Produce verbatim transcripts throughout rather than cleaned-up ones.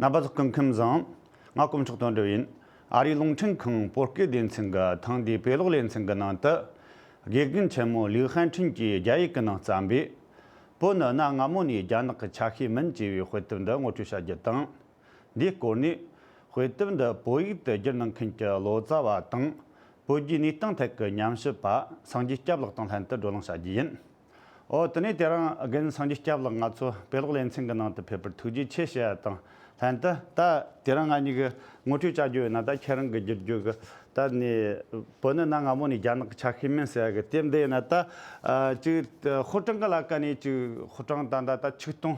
རྣམ་པ་ཚོ་སྐུ་ཁམས་བཟང་། ང་དཀོན་མཆོག་དོན་གྲུབ་ཡིན། ཨ་རིའི་རླུང་འཕྲིན་ཁང་བོད་སྐད་སྡེ་ཚན་གྱི་ཐེངས་འདིའི་དཔེ་ཀློག་ལེ་ཚན་གྱི་ནང་དུ། དགེ་རྒན་ཆེན་མོ་ལིའུ་ཧན་ཁྲིན་གྱིས་རྒྱ་ཡིག་གི་ནང་བརྩམས་པའི། བོད་ནི་གནའ་སྔ་མོ་ནས་རྒྱ་ནག་གི་ཆ་ཤས་མིན་ཅེས་པའི་དཔེ་དེབ་འདི་ངོ་སྤྲོད་བྱ་རྒྱུ་དང་། འདིའི་སྐོར་ནས། དཔེ་དེབ་འདི་བོད་ཡིག་ཏུ་བསྒྱུར་གནང་མཁན་གྱི་ལོ་ཙཱ་བ་དང་། བོད་བརྒྱུད་གནས་སྟངས་ཐད་ཀྱི་ཉམས་ཞིབ་པ་སངས་རྒྱས་སྐྱབས་ལགས་དང་ལྷན་དུ་བགྲོ་གླེང་བྱ་རྒྱུ་ཡིན། ཨོ། དེ་ནས་དེ་རིང་རྒན་སངས་རྒྱས་སྐྱབས་ལགས་ང་ཚོ་དཔེ་ཀློག་ལེ་ཚན་གྱི་ནང་དུ་ཕེབས་པར་ཐུགས་རྗེ་ཆེ་ཞུ་ཡ་དང་ལྷན་དུ། ད་དེ་རིང་ང་གཉིས་ཀྱིས་ངོ་སྤྲོད་བྱ་རྒྱུ་ཡིན་ན། ད་ཁྱེད་རང་གིས་བསྒྱུར་རྒྱུ་གི་ད་ནི་བོད་ནི་གནའ་སྔ་མོ་ནས་རྒྱ་ནག་གི་ཆ་ཤས་མིན་ཟེར་ཡ་གི་དེབ་འདི་ཡིན་ན། ད་ཨ་ཅིག་ཧྥུ་ཀྲང་གི་ལ་ཀ་ནས་ཅིག་ཧྥུ་ཀྲང་ད་ད་ད་ཆིག་སྟོང་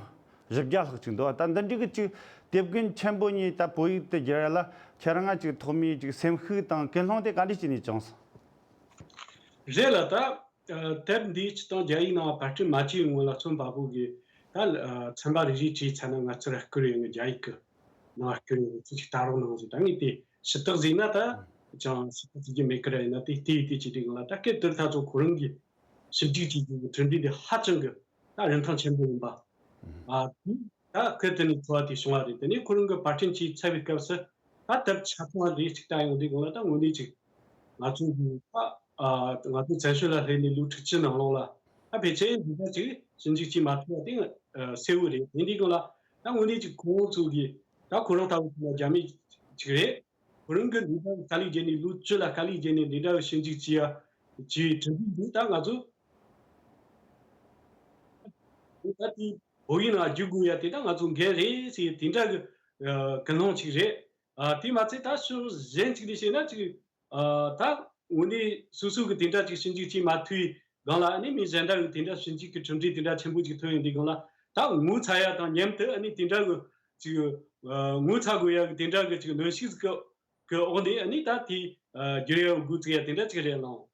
བཞི་བརྒྱ་ལྷག་ཅིག་འདུག་ད་འདི་འདྲའི་གི་ཅིག་དེབ་རྒན་ཆེན་པོ་གཉིས་ད་བོད་ཡིག་ཏུ་བསྒྱུར་ཡ་ལ་ཁྱེད་རང་ང་ཅིག་ཐོག་མའི་ཅིག་སེམས་ཤུགས་དང་ཀུན་སློང་དེ་ག་འདྲ་ཅིག་ནས་བྱུང་སོང་། རེད་ལ། ད་ཨ་དེབ་འདི་སྤྱིར་བཏང་རྒྱ་ཡིག་ནང་པར་སྐྲུན་མ་བྱས་སྔོན་ལ་རྩོམ་པ་པོ་གིས་ད་ཨ་ཚན་པ་རེ་རེ་བྲིས་ཚར་ན་ང་ཚོར་བསྐུར་ཡོང་གི། རྒྱ་ཡིག་གི་ནང་བསྐུར་ཡོང་གི། ཚིག་ཅིག་ལྟ་རོགས་གནང་ཟེར། ད་ངས་དེ་ཞུ་དག་ཟིན་ན་ད་ཅང་ཞུ་དག་ཟིན་གྱི་མེད་ཀི་ར། ཡིན་ན་དེ་དེ་དེ་བྱས་དུས་སྒང་ལ་ད་སྐད་དེར་ད་ཚོ་ཁོ་རང་གིས་ཞིབ་འཇུག་བྱེད་རྒྱུ་གི་གྲུབ་འབྲས་དེ་ཧ་ཅང་གི་ད་རིན་ཐང་ཆེན་པོ་ཡིན་པ། ཨ་དེ་ད་སྐད་དེ་ནས་ཚོར་བ་དེ་བྱུང་བ་རེད། དེ་ནས་ཁོ་རང་གིས་པར་སྐྲུན་བྱས་ཚར་བའི་སྐབས་སུ་ད་དེབ་ཆ་ཚང་རེ་ཅིག་ལྟ་ཡོང་དུས་སྒང་ལ། ད་དངོས་གནས་ཅིག་ང་ཚོ་གི་ད་ཨ་ང་ཚོ་བཙན་བྱོལ་ལ་སླེབས་ནས་ལོ་དྲུག་ཅུ་ནང་ལོགས་ལ་ད་ཕལ་ཆེར་འདི་འདྲ་ཅིག་ཞིབ་འཇུག་བྱས་མ་ཐུབ་པ་དེ་ཨ་གསལ་བོ་རེད། དེ་འདྲའི་སྒང་ལ་ད་དངོས་གནས་ཅིག་ཁོང་ཚོ་གི་ད་ཁོ་རང་ལྟ་བུ་ཚོ་ལ་རྒྱ་མི་ཅིག་རེད། ཁོ་རང་གིས་འདི་འདྲ་དཀའ་ལས་བརྒྱབ་ནས། ལོ་བཅུ་ལ་དཀའ་ལས་བརྒྱབ་ནས་འདི་འདྲ་ཞིབ་འཇུག་བྱས་ཡ་བྱས་གྲུབ་འབྲས་འདི་ད་ང་ཚོ་ད་དེ་བོད་ཡིག་ནང་བསྒྱུར་དགོས་ཡ་དེ་ད་ང་ཚོ་འགན་རེད་ཟེར་དེ་འདྲ་གི་ཨ་ཀུན་སློང་ཅིག་རེད། ཨ་དེ་མ་ཚད་ད་ཕྱོགས་གཞན་ཅིག་ནས་བཤད་ན་ཅིག་ཨ་ད་དངོས་གནས་སོ་སོ་གི་དེ་འདྲ་ཅིག་ཞིབ་འཇུག་བྱས་མ་ཐུབ་པའི་སྒང་ལ། ཨ་ནི་མི་གཞན་འདྲ་གི་དེ་འདྲ་ཞིབ་འཇུག་གི་གྲུབ་འབྲས་དེ་འདྲ་ཆེན་པོ་ཅིག་ཐོན་ཡོང་དུས་སྒང་ལ། ད་ངོ་ཚ་ཡ་དང་མཉམ་དུ་ཨ་ནི་དེ་འདྲ་གི་ཅིག་ཨ་ངོ་ཚ་དགོས་ཡ་གི་དེ་འདྲ་གི་ཅིག་གནོན་ཤུགས་གི་གི་འོག་ནས་ཨ་ནི་ད་དེ་ཨ་བསྒྱུར་ཡ་འགོ་བཙུགས་ཡ་དེ་འདྲ་ཅིག་རེད་ལགས།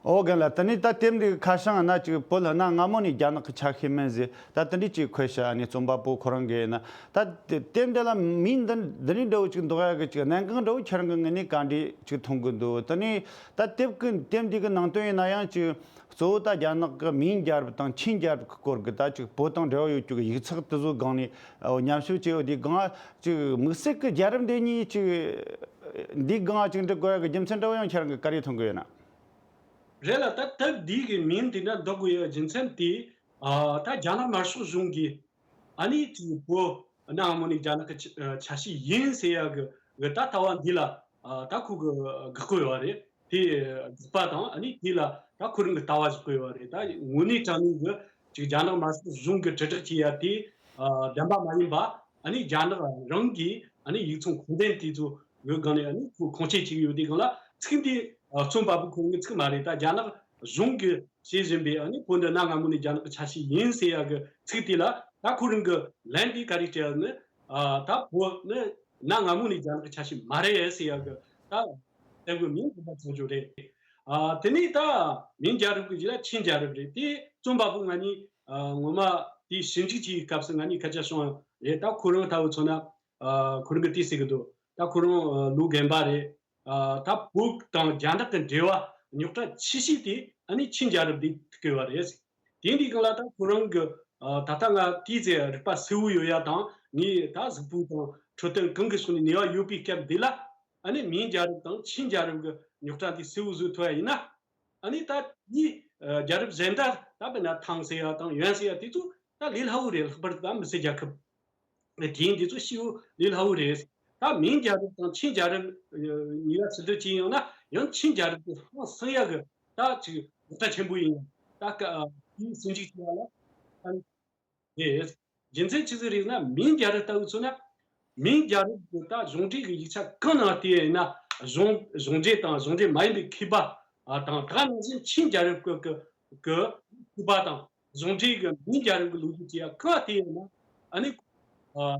ཨོ་རྒན་ལགས། དེ་ནས་ད་དེབ་འདི་གི་ཁ་བྱང་ན་ཅིག་བོད་གནའ་སྔ་མོ་ནས་རྒྱ་ནག་གི་ཆ་ཤས་མིན་ཟེར་ད་དེ་འདྲས་ཅིག་འཁོད་ཤག་ཨ་ནི་རྩོམ་པ་པོ་ཁོ་རང་གིས་ཡིན་ན། ད་དེ་དེབ་འདི་ལ་མིང་འདི་འདི་འདྲའི་འདྲ་བོ་ཅིག་འདོགས་ཡ་གི་ཅིག་གནད་འགག་འདྲ་བོ་ཁྱེད་རང་གི་ངོས་ནས་ག་འདྲས་ཅིག་མཐོང་གི་འདུག་དེ་ནས་ད་དེབ་ཀྱི་དེབ་འདི་གི་ནང་དོན་ཡིན་ན་ཡང་ཅིག་གཙོ་བོ་ད་རྒྱ་ནག་གི་མིང་རྒྱལ་རབས་དང་ཆིན་རྒྱལ་རབས་ཀྱི་སྐོར་གྱི་ད་ཅིག་བོད་དང་འབྲེལ་བ་ཡོད་རྒྱུ་གི་ཡིག་ཚགས་དེ་ཚོ་སྒང་ནས་ཨོ་ཉམས་ཞིབ་བྱས་ཡོད། དེའི་སྒང་ཅིག་དམིགས་བསལ་གྱི་རྒྱལ་རབས་འདི་གཉིས་ཅིག་འདིའི་སྒང་ཅིག་འབྲི་དགོས་ཡ་གི་རྒྱུ་མཚན་འདྲ་བོ་ཡང་ཁྱེད་རང་གིས་ག་རེ་མཐོང་གི་ཡོད་ན། རེད་ལ། ད་དེབ་འདི་གི་མིང་དེ་འདྲ་འདོགས་དགོས་ཡ་རྒྱུ་མཚན་དེ་ཨ་ད་རྒྱ་ནག་དམར་ཤོག་གཞུང་གིས་ཨ་ནི་ཅིག་བོད་གནའ་སྔ་མོ་ནས་རྒྱ་ནག་གི་ཆ་ཆ་ཤས་ཡིན་ཟེར་ཡ་གི་གི་ད་ལྟ་བ་འདི་ལ་ཨ་ད་ཁོ་གི་དགག་གི་ཡོད་རེད། དེ་དགག་པ་དང་ཨ་ནི་དེ་ལ་ད་ཁོ་རང་གི་ལྟ་བ་བཞག་གི་ཡོད་རེད། ད་དངོས་གནས་དྲང་གནས་གི་ཅིག་རྒྱ་ནག་དམར་ཤོག་གཞུང་གི་དྲིལ་བསྒྲགས་བྱེད་ཡ་དེ་ཨ་བདེན་པ་མ་ཡིན་པ། ཨ་ནི་རྒྱ་ནག་རང་གི་ཨ་ནི་ཡིག་ཚང་ཁུངས་ལྡན་དེ་ཚོ་གི་སྒང་ནས་ཨ་ནི་ཁོ་ཁུངས་སྐྱེལ་བྱེད་ཀྱི་ཡོད་དུས་སྒང་ལ། ཚིག་འདི་ཨ་རྩོམ་པ་པོ་ཁོ་རང་གི་ཚིག་མ་རེད། ད་རྒྱ་ནག་གཞུང་གི་བྱས་བཞིན་པའི་ཨ་ནི་བོད་འདི་གནའ་སྔ་མོ་ནས་རྒྱ་ནག་གི་ཆ་ཤས་ཡིན་ཟེར་ཡ་གི་ཚིག་དེ་ལ་ད་ཁོ་རང་གི་ལན་དེ་ག་རེ་སྤྲད་ནི། ཨ་ད་བོད་ནི་གནའ་སྔ་མོ་ནས་རྒྱ་ནག་གི་ཆ་ཤས་མ་རེད་ཟེར་ཡ་གི་ད་དེབ་གི་མིང་དེ་འདྲ་ཚང་རྒྱུ་རེད། ཨ་དེ་ནས་ད་མིང་རྒྱལ་རབས་ཀྱི་རྗེས་ལ་ཆིན་རྒྱལ་རབས་རེད། དེ་རྩོམ་པ་པོ་ང་གཉིས་ཨ་ངོ་མ་དེ་ཞིབ་འཇུག་བྱེད་ཡའི་སྐབས་སུ་ང་གཉིས་སྐད་ཆ་བྱུང་བ་རེད། ད་ཁོ་རང་ལྟ་བུ་མཚོན་ན་ཨ་ཁོ་རང་གིས་དེ་ཟེར་གི་འདུག་ད་ཁོ་རང་ཨ་ལོ་རྒན་པ་རེད། ཨ་ད་བོད་དང་རྒྱ་ནག་གི་འབྲེལ་བ་རྙོག་དྲ་ཆེ་ཤོས་དེ་ཨ་ནི་ཆིན་རྒྱལ་རབས་དེ་བརྐོས་པ་རེད། དེ་འདི་སྒང་ལ་ད་ཁོ་རང་གི་ཨ་ད་ལྟ་ང་དེའི་ཚེ་རིག་པ་གསལ་བོ་ཡོད་ཡ་དང་། ངས་ད་གཟུགས་པོ་དང་འཕྲོད་བསྟེན་གང་གི་ཕྱོགས་ནས་ནུས་པ་ཡོད་པའི་སྐབས་འདི་ལ་ཨ་ནི་མིང་རྒྱལ་རབས་དང་ཆིན་རྒྱལ་རབས་ཀྱི་རྙོག་དྲ་འདི་གསལ་བོ་བཟོ་ཐུབ་ཡ་ཡིན་ན། ཨ་ནི་ད་དེའི་ཨ་རྒྱལ་རབས་གཞན་དག་ད་དཔེར་ན་ཐང་ཟེར་ཡ་དང་ཡོན་ཟེར་ཡ་དེ་ཚོ་ད་ལས་སླ་བོ་རེད། ལྷག་པར་དུ་ད་མི་སེར་རྒྱལ་ཁབ་དེ་འདི་ཚོ་ཤེས་བོ་ལས་སླ་བོ་རེད། ད་མིང་རྒྱལ་རབས་དང་ཆིན་རྒྱལ་རབས་ཨ་གཉིས་ཀ་ཟེར་སྡོད་ཀྱི་ཡོང་ན་ཡང་ཆིན་རྒྱལ་རབས་ཀྱི་ཧང་སང་ཡ་གི་ད་ཅིག་རྙོག་དྲ་ཆེན་པོ་ཡིན། ད་ཀ་དེའི་ཟིན་བྲིས་བྱས་ཡ་ལ་ཨ་ནི་རེད། རྒྱུ་མཚན་ཅི་ཟིག་རེད་ན། མིང་རྒྱལ་རབས་ལྟ་བུ་མཚོན་ན། མིང་རྒྱལ་རབས་ཀྱི་ད་གཞུང་འབྲེལ་གྱི་ཡིག་ཆ་གང་ནང་བལྟས་ཡིན་ན། གཞུང་གཞུང་འབྲེལ་དང་གཞུང་འབྲེལ་མ་ཡིན་པའི་མཁས་པ་ཨ་དང་། ད་ག་ནང་བཞིན་ཆིན་རྒྱལ་རབས་ཀྱི་ཀྱི་ཀྱི་མཁས་པ་དང་། གཞུང་འབྲེལ་གྱི་མིང་རྒྱལ་རབས་ཀྱི་ལོ་རྒྱུས་ཀྱི་ཡ་གང་བལྟས་ཡིན་ན། ཨ་ནི་ཨ་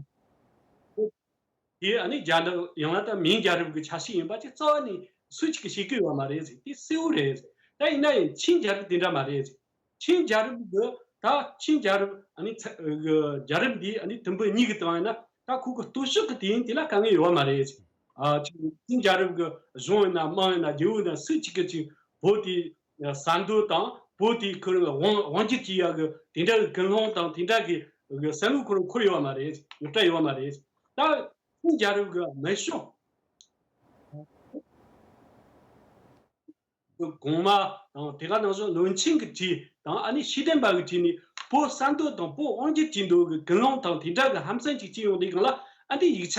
དེ་ཨ་ནི་རྒྱ་ནག་ཡང་ན་ད་མིང་རྒྱལ་རབས་ཀྱི་ཆ་ཤས་ཡིན་པ་ཅིག་རྩ་བ་ནས་སུ་གཅིག་གིས་བཤད་ཀྱི་ཡོད་མ་རེད་ཟེར། དེ་གསལ་བོ་རེད་ཟེར། ད་ཡིན་ན་ཡང་ཆིན་རྒྱལ་རབས་དེ་འདྲ་མ་རེད་ཟེར། ཆིན་རྒྱལ་རབས་འདི་ད་ཆིན་རྒྱལ་རབས་ཨ་ནི་ཚ་གི་རྒྱལ་རབས་འདི་ཨ་ནི་དུམ་བུ་གཉིས་ཀྱི་སྟེང་ཡིན་ན། ད་ཁོ་གི་སྟོབས་ཤུགས་ཀྱི་དེ་ཡིན་དེ་ལ་དཀའ་ངལ་ཡོད་མ་རེད། ཨ་ཆིན་ཆིན་རྒྱལ་རབས་ཀྱི་གཞུང་ཡིན་ན་དམངས་ཡིན་ན་རྒྱལ་པོ་ཡིན་ན་སུ་གཅིག་གིས་ཅིག་བོད་དེ་ཟ་འདོད་དང་བོད་དེ་ཁོ་རང་ལ་དབང་དབང་སྒྱུར་བྱེད་ཡག་གི་དེ་འདྲ་གི་ཀུན་སློང་དང་དེ་འདྲ་གི་གི་བསམ་བློ་ཁོ་རང་འཁོར་ཡོད་མ་རེད། རྙོག་དྲ་ཡོད་མ་རེད། ད་ཆིན་རྒྱལ་རབས་ཀྱི་མི་ཤོག་གོང་མ་དང་དེ་ག་ནང་བཞིན་བློན་ཆེན་གྱི་གྲས་དང་ཨ་ནི་ཤེས་ལྡན་པ་གི་གྲས་ནས་བོད་གསར་འདོད་དང་བོད་དབང་སྒྱུར་བྱེད་འདོད་ཀྱི་ཀུན་སློང་དང་དེ་འདྲ་གི་ཧམ་སེམས་ཅིག་སྐྱེ་ཡོང་དུས་སྒང་ལ། ཨ་ནི་ཡིག་ཆ་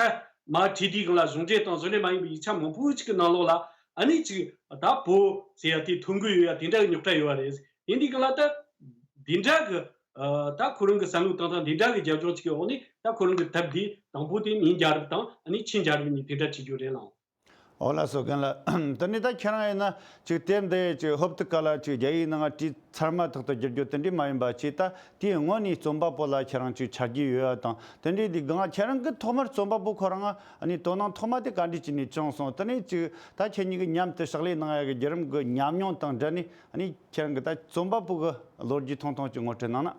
མར་བྲིས་དུས་སྒང་ལ་གཞུང་འབྲེལ་དང་གཞུང་འབྲེལ་མ་ཡིན་པའི་ཡིག་ཆ་མང་པོ་ཅིག་གི་ནང་ལོགས་ལ་ཨ་ནི་ཅིག་ད་བོད་ཟེར་ཡ་དེ་ཐོན་གི་ཡོད་ཡ་དེ་འདྲ་གི་རྙོག་དྲ་ཡོད་པ་རེད། དེ་འདི་གང་ལ་ད་འདི་འདྲ་གི་ཨ་ད་ཁོ་རང་གི་བསམ་བློ་བཏང་སྟངས་འདི་འདྲ་གི་རྒྱབ་ལྗོངས་ཅིག་གི་འོག་ནས་ད་ཁོ་རང་གི་དེབ་འདི་དང་པོ་དེ་མིན་རྒྱལ་རབས་དང་ཨ་ནི་ཆིན་རྒྱལ་རབས་གཉིས་དེ་འདྲ་བྲིས་རྒྱུ་རེད་ལགས། ཨོ་ལགས་སོ་རྒན་ལགས། དེ་ནས་ད་ཁྱེད་རང་ཡིན་ན་ཅིག་དེབ་འདི་ཅིག་ཧོབ་ཏུ་ག་ལ་ཅིག་རྒྱ་ཡིག་ནང་བྲིས་ཚར་མ་ཐག་ཏུ་བསྒྱུར་རྒྱུ་དེ་འདྲས་མ་ཡིན་པ་ཅིག་ད་དེའི་སྔོན་ནས་རྩོམ་པ་པོ་ལ་ཁྱེད་རང་ཅིག་ཆ་རྒྱུས་ཡོད་ཡ་དང་དེ་འདྲས་དེ་གང་ཁྱེད་རང་གི་ཐོག་མར་རྩོམ་པ་པོ་ཁོ་རང་ཨ་ནི་དོ་སྣང་ཐོག་མ་དེ་ག་འདྲས་ཅིག་ནས་བྱུང་སོང་། དེ་ནས་ཅིག་ད་ཁྱེད་གཉིས་ཀྱི་མཉམ་དུ་ཕྱག་ལས་གནང་ཡ་གི་བརྒྱུད་རིམ་གྱི་ཉམས་མྱོང་དང་འབྲེལ་ནས་ཨ་ནི་ཁྱེད་རང་གི་ད་རྩོམ་པ་པོ་གི་ལོ་རྒྱུས་ཐུང་ཐུང་ཅིག་ངོ་སྤྲོད་གནང་ན།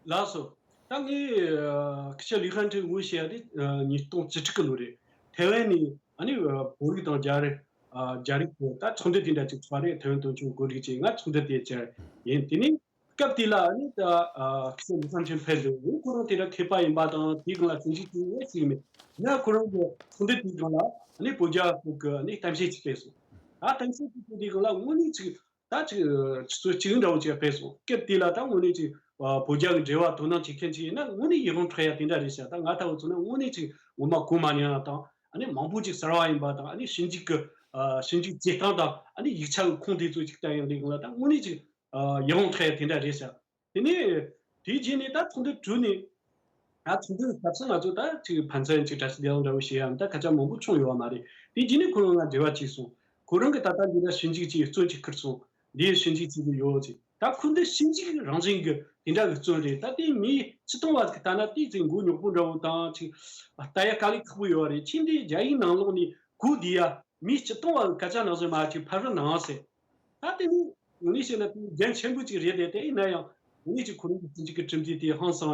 ལགས་སོ། ད་ངས་ཨ་སྐུ་ཞབས་ལི་ཧན་ཁྲིན་ངོ་ཤེས་ཡ་དེ་ཨ་ཉིས་སྟོང་བཅུ་དྲུག་གི་ལོ་རེད། ཐེ་ཝན་ནས་ཨ་ནི་ཨ་བོད་རིགས་དང་རྒྱ་རིགས་ཨ་རྒྱ་རིགས་ཀྱི་ད་ཚོགས་འདུ་དེ་འདྲ་ཅིག་ཚོགས་རེད། ཐེ་ཝན་དོན་གཅོད་བོད་རིགས་ཅིག་ང་ཚོགས་འདུ་དེ་བཅར་ཡིན། དེ་ནས་སྐབས་དེ་ལ་ཨ་ནི་ད་ཨ་སྐུ་ཞབས་ལི་ཧན་ཁྲིན་ཕེབས་འདུག་ངས་ཁོ་རང་དེ་འདྲ་མཁས་པ་ཡིན་པ་དང་དེའི་སྒང་ལ་ཞིབ་འཇུག་བྱས་ཡོད་ཟེར་གི་མེད། ཡིན་ན་ཁོ་རང་གི་ཚོགས་འདུ་དེའི་སྒང་ལ་ཨ་ནི་བོད་རྒྱ་སྐོར་གྱི་ཨ་ནི་གཏམ་བཤད་ཅིག་སྤེལ་སོང་། ད་གཏམ་བཤད་ཅིག་སྤེལ་དུས་སྒང་ལ་དངོས་གནས་ཅིག་ད་ཅིག་ཆུ་ཚོད་གཅིག་འདྲ་བོ་ཅིག་ཕེབས་སོང་། སྐབས་དེ་ལ་ད་དངོས་གནས་ཅིག་ཨ་བོད་རྒྱ་གི་འབྲེལ་བ་དོ་སྣང་བྱེད་མཁན་ཅིག་ཡིན་ན་དངོས་གནས་ཡིད་དབང་འཕྲོག་ཡ་དེ་འདྲ་རེད་ཤག་ད་ང་ལྟ་བུ་ཚོ་ན་དངོས་གནས་ཅིག་ངོ་མ་གོ་མ་མྱོང་ཡ་དང་ཨ་ནི་མང་པོ་ཅིག་གསར་བ་ཡིན་པ་དང་ཨ་ནི་ཞིབ་འཇུག་གི་ཨ་ཞིབ་འཇུག་བྱེད་སྟངས་དང་ཨ་ནི་ཡིག་ཆ་གི་ཁུངས་དེ་ཚོ་ཅིག་ལྟ་ཡོང་དུས་སྒང་ལ་ད་དངོས་གནས་ཅིག་ཨ་ཡིད་དབང་འཕྲོག་ཡ་དེ་འདྲ་རེད་ཤག་དེ་ནས་དེའི་རྗེས་ནས་ད་ཚོགས་འདུ་གྲོལ་ནས། ད་ཚོགས་འདུ་སྐབས་སུ་ང་ཚོ་ད་ཅིག་ཕན་ཚུན་ཅིག་དྲ་ཞིག་བདེ་བློ་འདྲ་བོ་བྱེད་ཡ་ད་སྐད་ཆ་མང་པོ་བྱུང་ཡོད་པ་མ་རེད། དེའི་རྗེས་ནས་ཁོ་རང་ང་འབྲེལ་བ་བྱས་སོང་། ཁོ་རང་གིས་ད་ལྟ་འདི་འདྲ་ཞིབ་འཇུག་ཅིག་བརྩོན་ཅིག་ཁུར་སོང་། འདིའི་ཞིབ་འཇུག་བྱེད་ཀྱི་ཡོད་ཅིག་ད་ཁོ་འདི་ཞིབ་འཇུག་རང་བཞིན་གྱི་དེ་འདྲ་གི་བརྩོན་རེད། ད་དེ་མི་སྤྱིར་བཏང་བ་ཟིག་ལྟ་ན་དེ་ཅིག་མགོ་རྙོག་པོ་འདྲ་བོ་དང་ཅིག་ལྟ་ཡ་དཀའ་ལས་ཁག་པོ་ཡོད་རེད། ཁྱེད་འདི་རྒྱ་ཡིག་ནང་ལོགས་ནས་གོ་བསྡད་ཡ་མི་སྤྱིར་བཏང་བ་གི་སྐད་ཆ་ནང་བཞིན་མ་ཅིག་ཕབ་རོགས་གནང་ཟེར། ད་དེ་ནི་ངོས་ནས་བཤད་ན་དེ་འགན་ཆེན་པོ་ཅིག་རེད་དེ། དེ་ཡིན་ན་ཡང་ངོས་ནས་ཅིག་ཁོ་རང་གི་ཚིག་གི་གྲུབ་འབྲས་དེ་ཧང་སང་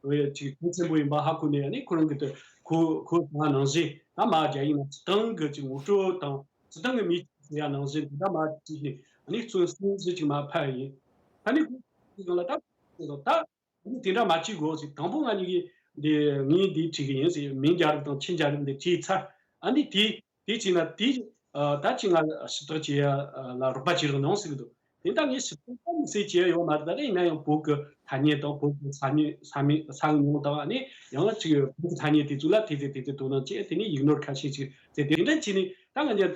བའི་ཅིག་གལ་ཆེན་པོ་ཡིན་པ་ཧ་གོ་ནས་ཨ་ནི་ཁོ་རང་གི་དེ་གོ་གོ་བ་ནང་བཞིན་ད་མ་རྒྱ་ཡིན་ན་སྤྱི་བཏང་གི་ཅིག་ངོ་སྤྲོད་དང་སྤྱི་བཏང་གི་མི་ཅིག་ཟེར་ཡ་ནང་བཞིན་དེ་འདྲ་མ་བྲིས་ནས་ཨ་ནི་བརྩོན་སེམས་བཞི་ཅིག་མ་ཕབ་ཡིན། ཨ་ནི་ཁོ་ཚོ་ལ་ད་ད་ཨ་ནི་དེ་འདྲ་མ་བྱེད་དགོས་ཟེར། དང་པོ་ང་གཉིས་ཀྱིས་འདི་ངས་འདི་བྲིས་གི་ཡིན་ཟེར། མིན་རྒྱལ་རབས་དང་ཆིན་རྒྱལ་རབས་འདི་བྲིས་ཚར། ཨ་ནི་དེ་དེ་བྱས་ན་དེ་ཨ་ད་ཅི་ང་ཞུ་དག་བྱེད་ཡ་ལ་རོགས་པ་བྱེད་རོགས་གནང་ཟེར་གི་འདུག་དེ་ད་ངས་ཞུ་དག་ད་མི་སེ་བྱེད་ཡ་ཡོད་མ་རེད། ད་ལྟ་ཡིན་ན་ཡང་བོད་ཀྱི་ཐ་སྙད་དང་བོད་ཀྱི་ས་མིང་ས་མིང་ས་མིང་དང་ཨ་ནི་ཡང་ཅིག་བོད་ཀྱི་ཐ་སྙད་དེ་ཚོ་ལ་དེ་ཚོ་དེ་ཚོ་དོ་སྣང་བྱས། དེ་ནས་ཡིག་ནོར་ཁ་ཤས་ཅིག་དེ་དེ་འདྲ་བྱས་ནས་ད་ང་ཚོ་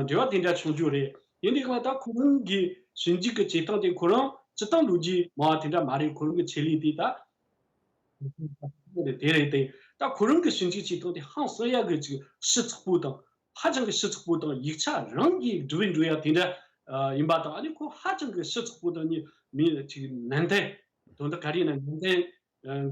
འབྲེལ་བ་དེ་འདྲ་བྱུང་རྒྱུ་རེད། ཡིན་དུས་གང་ལ་ད་ཁོ་རང་གི་ཞིབ་འཇུག་གི་བྱེད་སྟངས་དེ་ཁོ་རང་སྤྱིར་བཏང་ལོ་རྒྱུས་མང་བ་དེ་འདྲ་མ་རེད། ཁོ་རང་གི་ཆེད་ལས་དེ་ད་དེ་རེད་དེ། ད་ཁོ་རང་གི་ཞིབ་འཇུག་བྱེད་སྟངས་དེ་ཧང་སང་ཡག་གི་ཅིག་ཞིབ་ཚགས་པོ་དང་ཧ་ཅང་གི་ཞིབ་ཚགས་པོ་དང་ཡིག་ཆ་རང་གིས་འབྲི་བའི་འབྲི་ཡ་དེ་འདྲ་ཡིན་པ་དང་། ཨ་ནི་ཁོ་ཧ་ཅང་གི་ཞིབ་ཚགས་པོ་དང་ནི་མི་ཅིག་ནན་ཏན་དོན་དག་ག་རེ་ཡིན་ན་ནན་ཏན་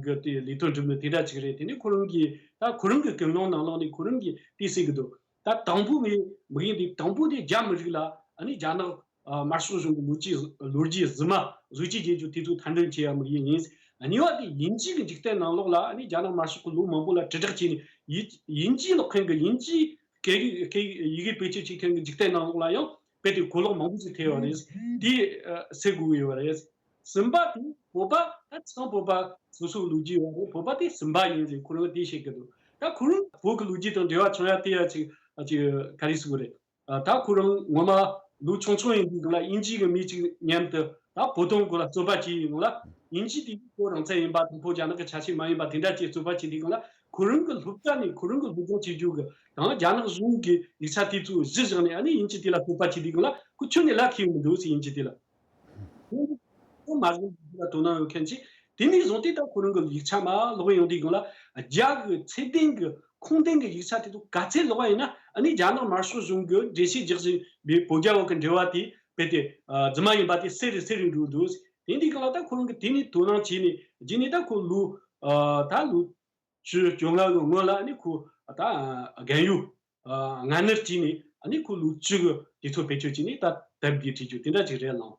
གི་དེ་ལས་དོན་སྒྲུབ་ནི་དེ་འདྲ་ཅིག་རེད། དེ་ནི་ཁོ་རང་གིས་ད་ཁོ་རང་གི་ཀུན་སློང་ནང་ལོགས་ནས་ཁོ་རང་གིས་དེ་ཟེར་གི་འདུག་ད་དང་པོ་ངའི་དམིགས་ཡུལ་འདི་དང་པོ་དེ་རྒྱ་མི་རིགས་ལ་ཨ་ནི་རྒྱ་ནག་ཨ་དམར་ཤོག་གཞུང་གི་ལོ་རྒྱུས་ལོ་རྒྱུས་རྫུན་མ་བཟོ་བཅོས་བྱེད་རྒྱུ་དེ་ཚོ་མཐའ་འདོན་བྱེད་ཡ་དམིགས་ཡུལ་ཡིན། གཉིས་པ་དེ་དབྱིན་ཇི་གི་འཇིག་རྟེན་ནང་ལོགས་ལ་ཨ་ནི་རྒྱ་ནག་དམར་ཤོག་གི་ལོ་མང་པོ་ལ་དྲིལ་བསྒྲགས་བྱས་ནས་དབྱིན་ཇི་ཀློག་མཁན་གྱི་དབྱིན་ཇི་སྐད་ཡིག་སྐད་ཡིག་ཡི་གེ་བེད་སྤྱོད་བྱེད་མཁན་གྱི་འཇིག་རྟེན་ནང་ལོགས་ལ་ཡང་རྦད་དེ་གོ་ལོག་མང་པོ་ཞིག་ཐེབས་ཡོད་རེད། དེ་ཨ་སེལ་དགོས་ཀྱི་ཡོད་རེད། གསུམ་པ་དེ་བོད་པ་ད་ཚང་བོད་པ་སོ་སོའི་ལོ་རྒྱུས་ཡོད་རེད། བོད་པ་དེ་གསུམ་པ་ཡིན་ཟེར་ཁོ་རང་དེ་བཤད་ཀྱི་འདུག་ད་ཁོ་རང་བོད་ཀྱི་ལོ་རྒྱུས་དང་འབྲེལ་བ་བྱུང་ཡ་དེ་ཡ་ཅིག་ཅིག་ག་རེ་ཟེར་དགོས་རེད། ཨ་ད་ཁོ་རང་ངོ་མ་ལོ་ཆུང་ཆུང་ཡིན་དུས་སྒང་ལ་དབྱིན་ཇི་གི་མི་གཅིག་མཉམ་དུ་ད་བོད་དོན་སྐོར་ལ་རྩོད་པ་བྱས་ཡོང་ལ། དབྱིན་ཇི་དེ་བོད་རང་བཙན་ཡིན་པ་དང་བོད་རྒྱ་ནག་གི་ཆ་ཤས་མ་ཡིན་པ་དེ་འདྲ་བཅས་རྩོད་པ་བྱས་དུས་སྒང་ལ། ཁོ་རང་གི་སློབ་གྲྭ་ནས་ཁོ་རང་གི་སློབ་སྦྱོང་བྱེད་རྒྱུ་གི་དང་རྒྱ་ནག་གཞུང་གི་ཡིག་ཆ་དེ་ཚོ་གཞི་བཞག་ནས་ཨ་ནི་དབྱིན་ཇི་དེ་ལ་རྩོད་པ་བྱས་དུས་སྒང་ལ་ཁོ་ཁྱོན་ནས་ལ་ཁེལ་ཡོང་མི་འདུག་ཟེར། དབྱིན་ཇི་དེ་ལ། ཁོ་མ་གཞི་འདི་ལ་དོ་སྣང་ཡོད་མཁན་ཅིག་དེ་ནས་བཟུང་སྟེ་ད་ཁོ་རང་གི་ཡིག་ཆ་མར་ཀློག་ཡོང་དུས་སྒང་ལ། རྒྱ་གི་ཚད་ལྡན་གྱི་ཁུངས་ལྡན་གྱི་ཡིག་ཆ་དེ་ཚོ་ག་ཚད་ཀློག་པ་ཡིན་ན་ཨ་ནི་རྒྱ་ནག་དམར་ཤོག་གཞུང་གིས་འགྲེལ་བཤད་རྒྱག་བཞིན་པའི་བོད་རྒྱ་བར་གྱི་འབྲེལ་བ་དེ་རྦད་དེ་ཨ་རྫུན་མ་ཡིན་པ་དེ་གསལ་རུ་གསལ་རུ་འགྲོ་འདུག་དེ་འདི་སྒང་ལ་ད་ཁོ་རང་གིས་དེ་ནས་དོ་སྣང་བྱས་ནས་རྗེས་ནས་ད་ཁོ་ལོ་ཨ་ད་ལོ་བཅུ་བཅོ་ལྔ་གི་སྔོན་ལ་ཨ་ནི་ཁོ་ད་རྒན་ཡོལ་ཨ་སྔ་སྣུར་བྱས་ནས་ཨ་ནི་ཁོ་ལོ་བཅུ་གི་དུས་ཚོད་བེད་སྤྱོད་བྱས་ནས་ད་དེབ་འདི་བྲིས་རྒྱུ་དེ་འདྲ་ཅིག་རེད་ལགས།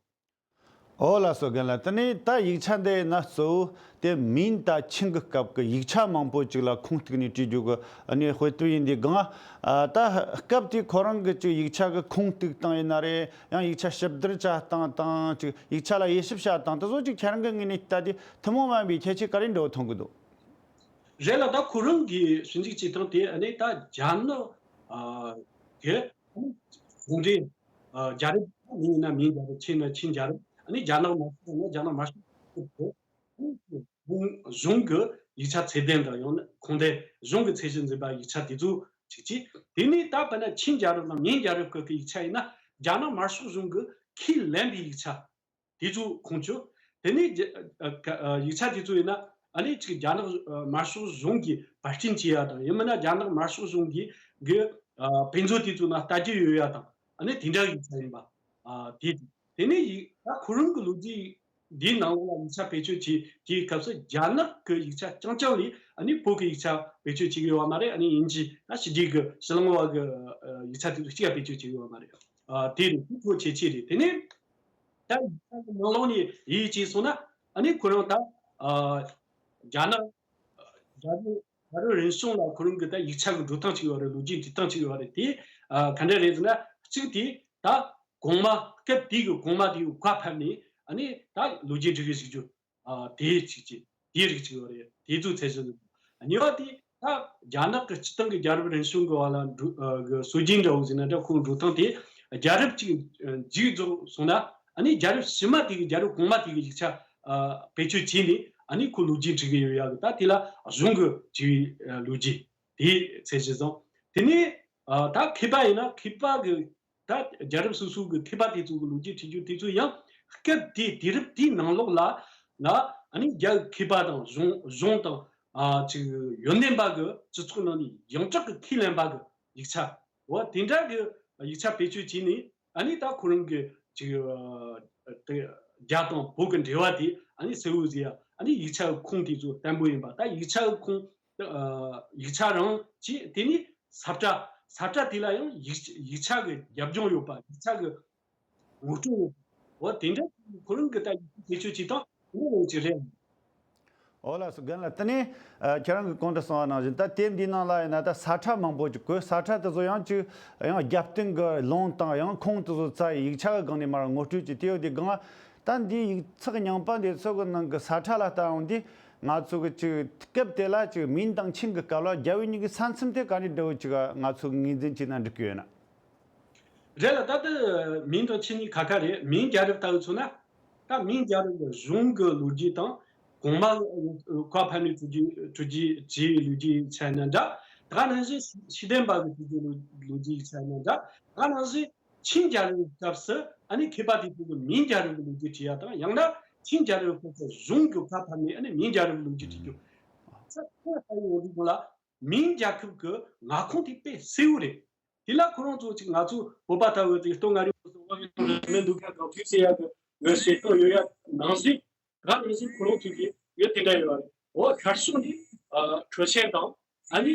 ཨོ་ལགས་སོ་རྒན་ལགས། དེ་ནས་ད་ཡིག་ཆ་འདི་ཡིན་ན་གཙོ་བོ་དེ་མིན་ད་ཆིན་གྱི་སྐབས་ཀྱི་ཡིག་ཆ་མང་པོ་ཅིག་ལ་ཁུངས་གཏུགས་ནས་བྲིས་རྒྱུ་གི་ཨ་ནི་དཔེ་དེབ་ཡིན་དུས་སྒང་། ཨ་ད་སྐབས་དེའི་ཁོ་རང་གི་ཅིག་ཡིག་ཆ་གི་ཁུངས་གཏུགས་སྟངས་ཡིན་ན་རེད། ཡང་ཡིག་ཆ་ཞིབ་བསྡུར་བྱ་སྟངས་དང་ཅིག་ཡིག་ཆ་ལ་དབྱེ་ཞིབ་བྱ་སྟངས་དེ་ཚོ་ཅིག་ཁྱེད་རང་གི་ངོས་ནས་ལྟ་དུས་ཐུན་མོང་མ་ཡིན་པའི་ཁྱད་ཆོས་ག་རེ་འདྲ་བོ་མཐོང་གི་འདུག་རེད་ལ། ད་ཁོ་རང་གི་ཞིབ་འཇུག་བྱེད་སྟངས་དེ་ཨ་ནི་ད་རྒྱ་ནག་ཨ་གི་ཨ་ནི་གཞུང་འབྲེལ་ཨ་རྒྱལ་རབས། མིང་ཡིན་ན་མིང་རྒྱལ་རབས། ཆིང་ན་ཆིང་རྒྱལ་རབས། ཨ་ནི་རྒྱ་ནག་དམར་ཤོག་ཡིན་ན་རྒྱ་ནག་དམར་ཤོག་གི་གཞུང་གི་ཡིག་ཆ་ཚད་ལྡན་དང་། ཡང་ན་ཁུངས་ལྡན། གཞུང་གི་ཚད་གཞི་འཛིན་པ་ཡིག་ཆ་དེ་ཚོ་གཅིག་བྱས། དེ་ནས་ད་དཔེར་ན་ཆིང་རྒྱལ་རབས་དང་མིང་རྒྱལ་རབས་སྐབས་ཀྱི་ཡིག་ཆ་ཡིན་ན་རྒྱ་ནག་དམར་ཤོག་གཞུང་གི་ཁས་ལེན་པའི་ཡིག་ཆ་དེ་ཚོ་ཁུངས་བཅོལ། དེ་ནས་རྒྱ་ཨ་ཨ་ཡིག་ཆ་དེ་ཚོ་ཡིན་ན་ཨ་ནི་གཅིག་རྒྱ་ནག་ཨ་དམར་ཤོག་གཞུང་གིས་པར་སྐྲུན་བྱས་ཡ་དང་། ཡང་མིན་ན་རྒྱ་ནག་དམར་ཤོག་གཞུང་གིས་གི་ཨ་དཔེ་མཛོད་དེ་ཚོ་ནང་ལྟ་རྒྱུ་ཡོད་ཡ་དང་། ཨ་ནི་དེ་འདྲ་ཡིག་ཆ་ཡིན་པ། ཨ་དེ་དེ་ནས་ཡིག་ད་ཁོ་རང་གི་ལོ་རྒྱུས་འདིའི་ནང་ལོགས་ལ་ཡིག་ཆ་བེད་སྤྱོད་བྱས་དེའི་སྐབས་སུ་རྒྱ་ནག་གི་ཡིག་ཆ་རྐྱང་རྐྱང་ལས་ཨ་ནི་བོད་ཀྱི་ཡིག་ཆ་བེད་སྤྱོད་བྱེད་ཀྱི་ཡོད་པ་མ་རེད། ཨ་ནི་དབྱིན་ཇི་ད་ཕྱི་རྒྱལ་གྱི་ཕྱི་གླིང་བ་གི་ཨ་ཡིག་ཆ་དེ་ཚོ་གཅིག་ཡང་བེད་སྤྱོད་བྱེད་ཀྱི་ཡོད་པ་མ་རེད། ཨ་དེ་རེད། དེ་ཁོ་གལ་ཆེ་རེད། དེ་ནས་ད་ཡིག་ཆ་གི་ནང་ལོགས་ནས་ཡིད་ཆེས་སོང་ན་ཨ་ནི་ཁོ་རང་ད་ཨ་རྒྱ་ནག་རྒྱལ་རབས་རྒྱལ་རབས་རིམ་བྱོན་ལ་ཁོ་རང་གི་ད་ཡིག་ཆ་གི་འགྲོ་སྟངས་ཅིག་ཡོད་རེད། ལོ་རྒྱུས་འབྲི་སྟངས་ཅིག་ཡོད་རེད། དེ་ཨ་ག་འདྲ་རེད་ཟེར་ན། གཅིག་དེ་ད་གོང་མ་སྐབས་དེ་གི་གོང་མ་དེ་གི་བཀའ་ཕབ་ནས་ཨ་ནི་ད་ལོ་རྒྱུས་འབྲི་གི་བཞག་རྒྱུ། ཨ་དེ་གཅིག་བྱས། དེའི་རིགས་གཅིག་ཡོད་རེད། དེ་ཚོ་ཚད་གཞི་ནི། གཉིས་པ་དེ་ད་རྒྱ་ནག་གི་སྤྱི་བཏང་གི་རྒྱལ་རབས་རིམ་བྱོན་གི་བར་ལ་འགྲོ་ཨ་གི་སྲོལ་རྒྱུན་འདྲ་བོ་ཟེར་ན་འདྲ། ཁོང་འགྲོ་སྟངས་དེ་རྒྱལ་རབས་གཅིག་མཇུག་རྫོགས་སོང་ན་ཨ་ནི་རྒྱལ་རབས་ཕྱི་མ་དེ་གི་རྒྱལ་རབས་གོང་མ་དེ་གི་ཡིག་ཆ་ཨ་བེད་སྤྱོད་བྱས་ནས་ཨ་ནི་ཁོ་ལོ་རྒྱུས་འབྲི་གི་ཡོད་ཡ་གི། ད་དེ་ལ་གཞུང་གི་བྲིས་པའི་ཨ་ལོ་རྒྱུས་དེའི་ཚད་གཞི་བཟུང་། དེ་ནས་ཨ་ད་མཁས་པ་ཡིན་ན་མཁས་པ་གི་ད་རྒྱལ་རབས་སོ་སོ་གི་མཁས་པ་དེ་ཚོ་གི་ལོ་རྒྱུས་བྲིས་རྒྱུ་དེ་ཚོ་ཡང་སྐབས་དེ་དུས་རབས་དེའི་ནང་ལོགས་ལ་ལ་ཨ་ནི་རྒྱ་མཁས་པ་དང་གཞུང་གཞུང་དང་ཨ་ཅིག་ཡོན་ཏན་པ་གི་སྤྱི་ཚོགས་ནང་ནས་ཡོངས་གྲགས་ཀྱི་ཁས་ལེན་པ་གི་ཡིག་ཆ་འོ་དེ་འདྲ་གི་ཡིག་ཆ་བེད་སྤྱོད་བྱས་ནས་ཨ་ནི་ད་ཁོ་རང་གི་ཅིག་ཨ་དེ་རྒྱ་དང་བོད་ཀྱི་འབྲེལ་བ་དེ་ཨ་ནི་གསལ་བོ་བཟོ་ཡ། ཨ་ནི་ཡིག་ཆ་གི་ཁུངས་དེ་ཚོ་བརྟན་པོ་ཡིན་པ། ད་ཡིག་ཆ་གི་ཁུངས། ཨ་ཡིག་ཆ་རང་གཅིག་དེ་ནས་ས་བཀྲ། ས་བཀྲ་དེ་ལ་ཡང་ཡིག་ཡིག་ཆ་གི་རྒྱབ་ལྗོངས་ཡོད་པ། ཡིག་ཆ་གི་ངོ་སྤྲོད་ཡོད་པ། འོ་དེ་འདྲ་ཁོ་རང་གི་ད་ཡིག་ཆ་བེད་སྤྱོད་བྱེད་སྟངས་དེ་འདྲ་ཅིག་རེད། འོ་ལགས་སོ། རྒན་ལགས། དེ་ནས་ཨ་ཁྱེད་རང་གིས་གོང་དུ་གསུངས་པ་ནང་བཞིན་ད་དེབ་འདིའི་ནང་ལ་ཡིན་ན་ད་ས་ཁྲ་མང་པོ་ཅིག་དགོས། ས་ཁྲ་དེ་ཚོ་ཡང་ཅིག་ཡང་རྒྱབ་རྟེན་གྱི་ལུང་དང་ཡང་ཁུངས་དེ་ཚོ་བཙལ་ཡིག་ཆ་གི་སྒང་ནས་མར་ངོ་སྤྲོད་ཅིག་དེ་ཡོད་དེ་སྒང་ལ། ད་འདིའི་ཡིག་ཚགས་རྙིང་པ་འདི་ཚོ་གི་ནང་གི་ས་ཁྲ་ལ་ལྟ་ཡོང་དུས་ང་ཚོ་གི་ཅིག་སྐབས་དེ་ལ་ཅིག་མིང་དང་ཆིང་གི་སྐབས་ལ་རྒྱལ་བོ་གཉིས་ཀྱི་ས་མཚམས་དེ་ག་འདྲ་འདྲ་བོ་ཅིག་ང་ཚོ་ངོས་འཛིན་བྱས་ན་འགྲིག་གི་ཡོད་ན། རེད་ལ། ད་ལྟ་མིང་དང་ཆིང་གཉིས་ཁ་ཁ་རེད། མིང་རྒྱལ་རབས་ལྟ་བུ་མཚོན་ན། ད་མིང་རྒྱལ་རབས་ཀྱི་གཞུང་གི་ལོ་རྒྱུས་དང་། གོང་མ་བཀའ་ཕབ་ནས་གྲུབ་རྒྱུ་གྲུབ་རྒྱུ་བྱས་པའི་ལོ་རྒྱུས་ཡིག་ཆ་ཡིན་ན་འདྲ། ད་ག་ནང་བཞིན་ཤེས་ལྡན་པ་གི་གྲུབ་རྒྱུ་ལོ་ལོ་རྒྱུས་ཡིག་ཆ་ཡིན་ན་འདྲ། ད་ག་ནང་བཞིན་ཆིང་རྒྱལ་རབས་སྐབས་སུ་ཨ་ནི་མཁས་པ་དེ་ཚོ་གི་མིང་རྒྱལ་རབས་ཀྱི་ལོ་རྒྱུས་བྲིས་ཡ་དང་། ཡང་ན་ཆིང་རྒྱལ་རབས་སྐབས་སུ་གཞུང་གི་བཀའ་ཕབ་ནས་ཨ་ནི་མིང་རྒྱལ་རབས་ཀྱི་ལོ་རྒྱུས་བྲིས་རྒྱུ། ས་ཁོ་ལ་ལྟ་བའི་འོག་འདི་ལ་མིང་རྒྱལ་ཁབ་ཀྱི་མངའ་ཁོངས་དེ་དཔེ་གསལ་བོ་རེད། དེ་ལ་ཁོ་རང་ཚོ་ཅིག་ང་ཚོ་བོད་པ་ལྟ་བུ་ཅིག་སྟོད་མངའ་རིས་སོགས་བོད་ཀྱི་ཐོག་ནས་མི་འདུག་ག་གང་ཐུབ་ཟེར་ཡ་གི་འོས་ཤེས་ཐོག་ཡོད་ཡ་ནང་བཞིན། ག་ནང་བཞིན་ཁོ་རང་ཚོ་གི་ཡོད་དེ་འདྲ་ཡོད་རེད། འོ་ཤར་ཕྱོགས་ནི་ཁྲོ་ཆེན་དང་། ཨ་ནི་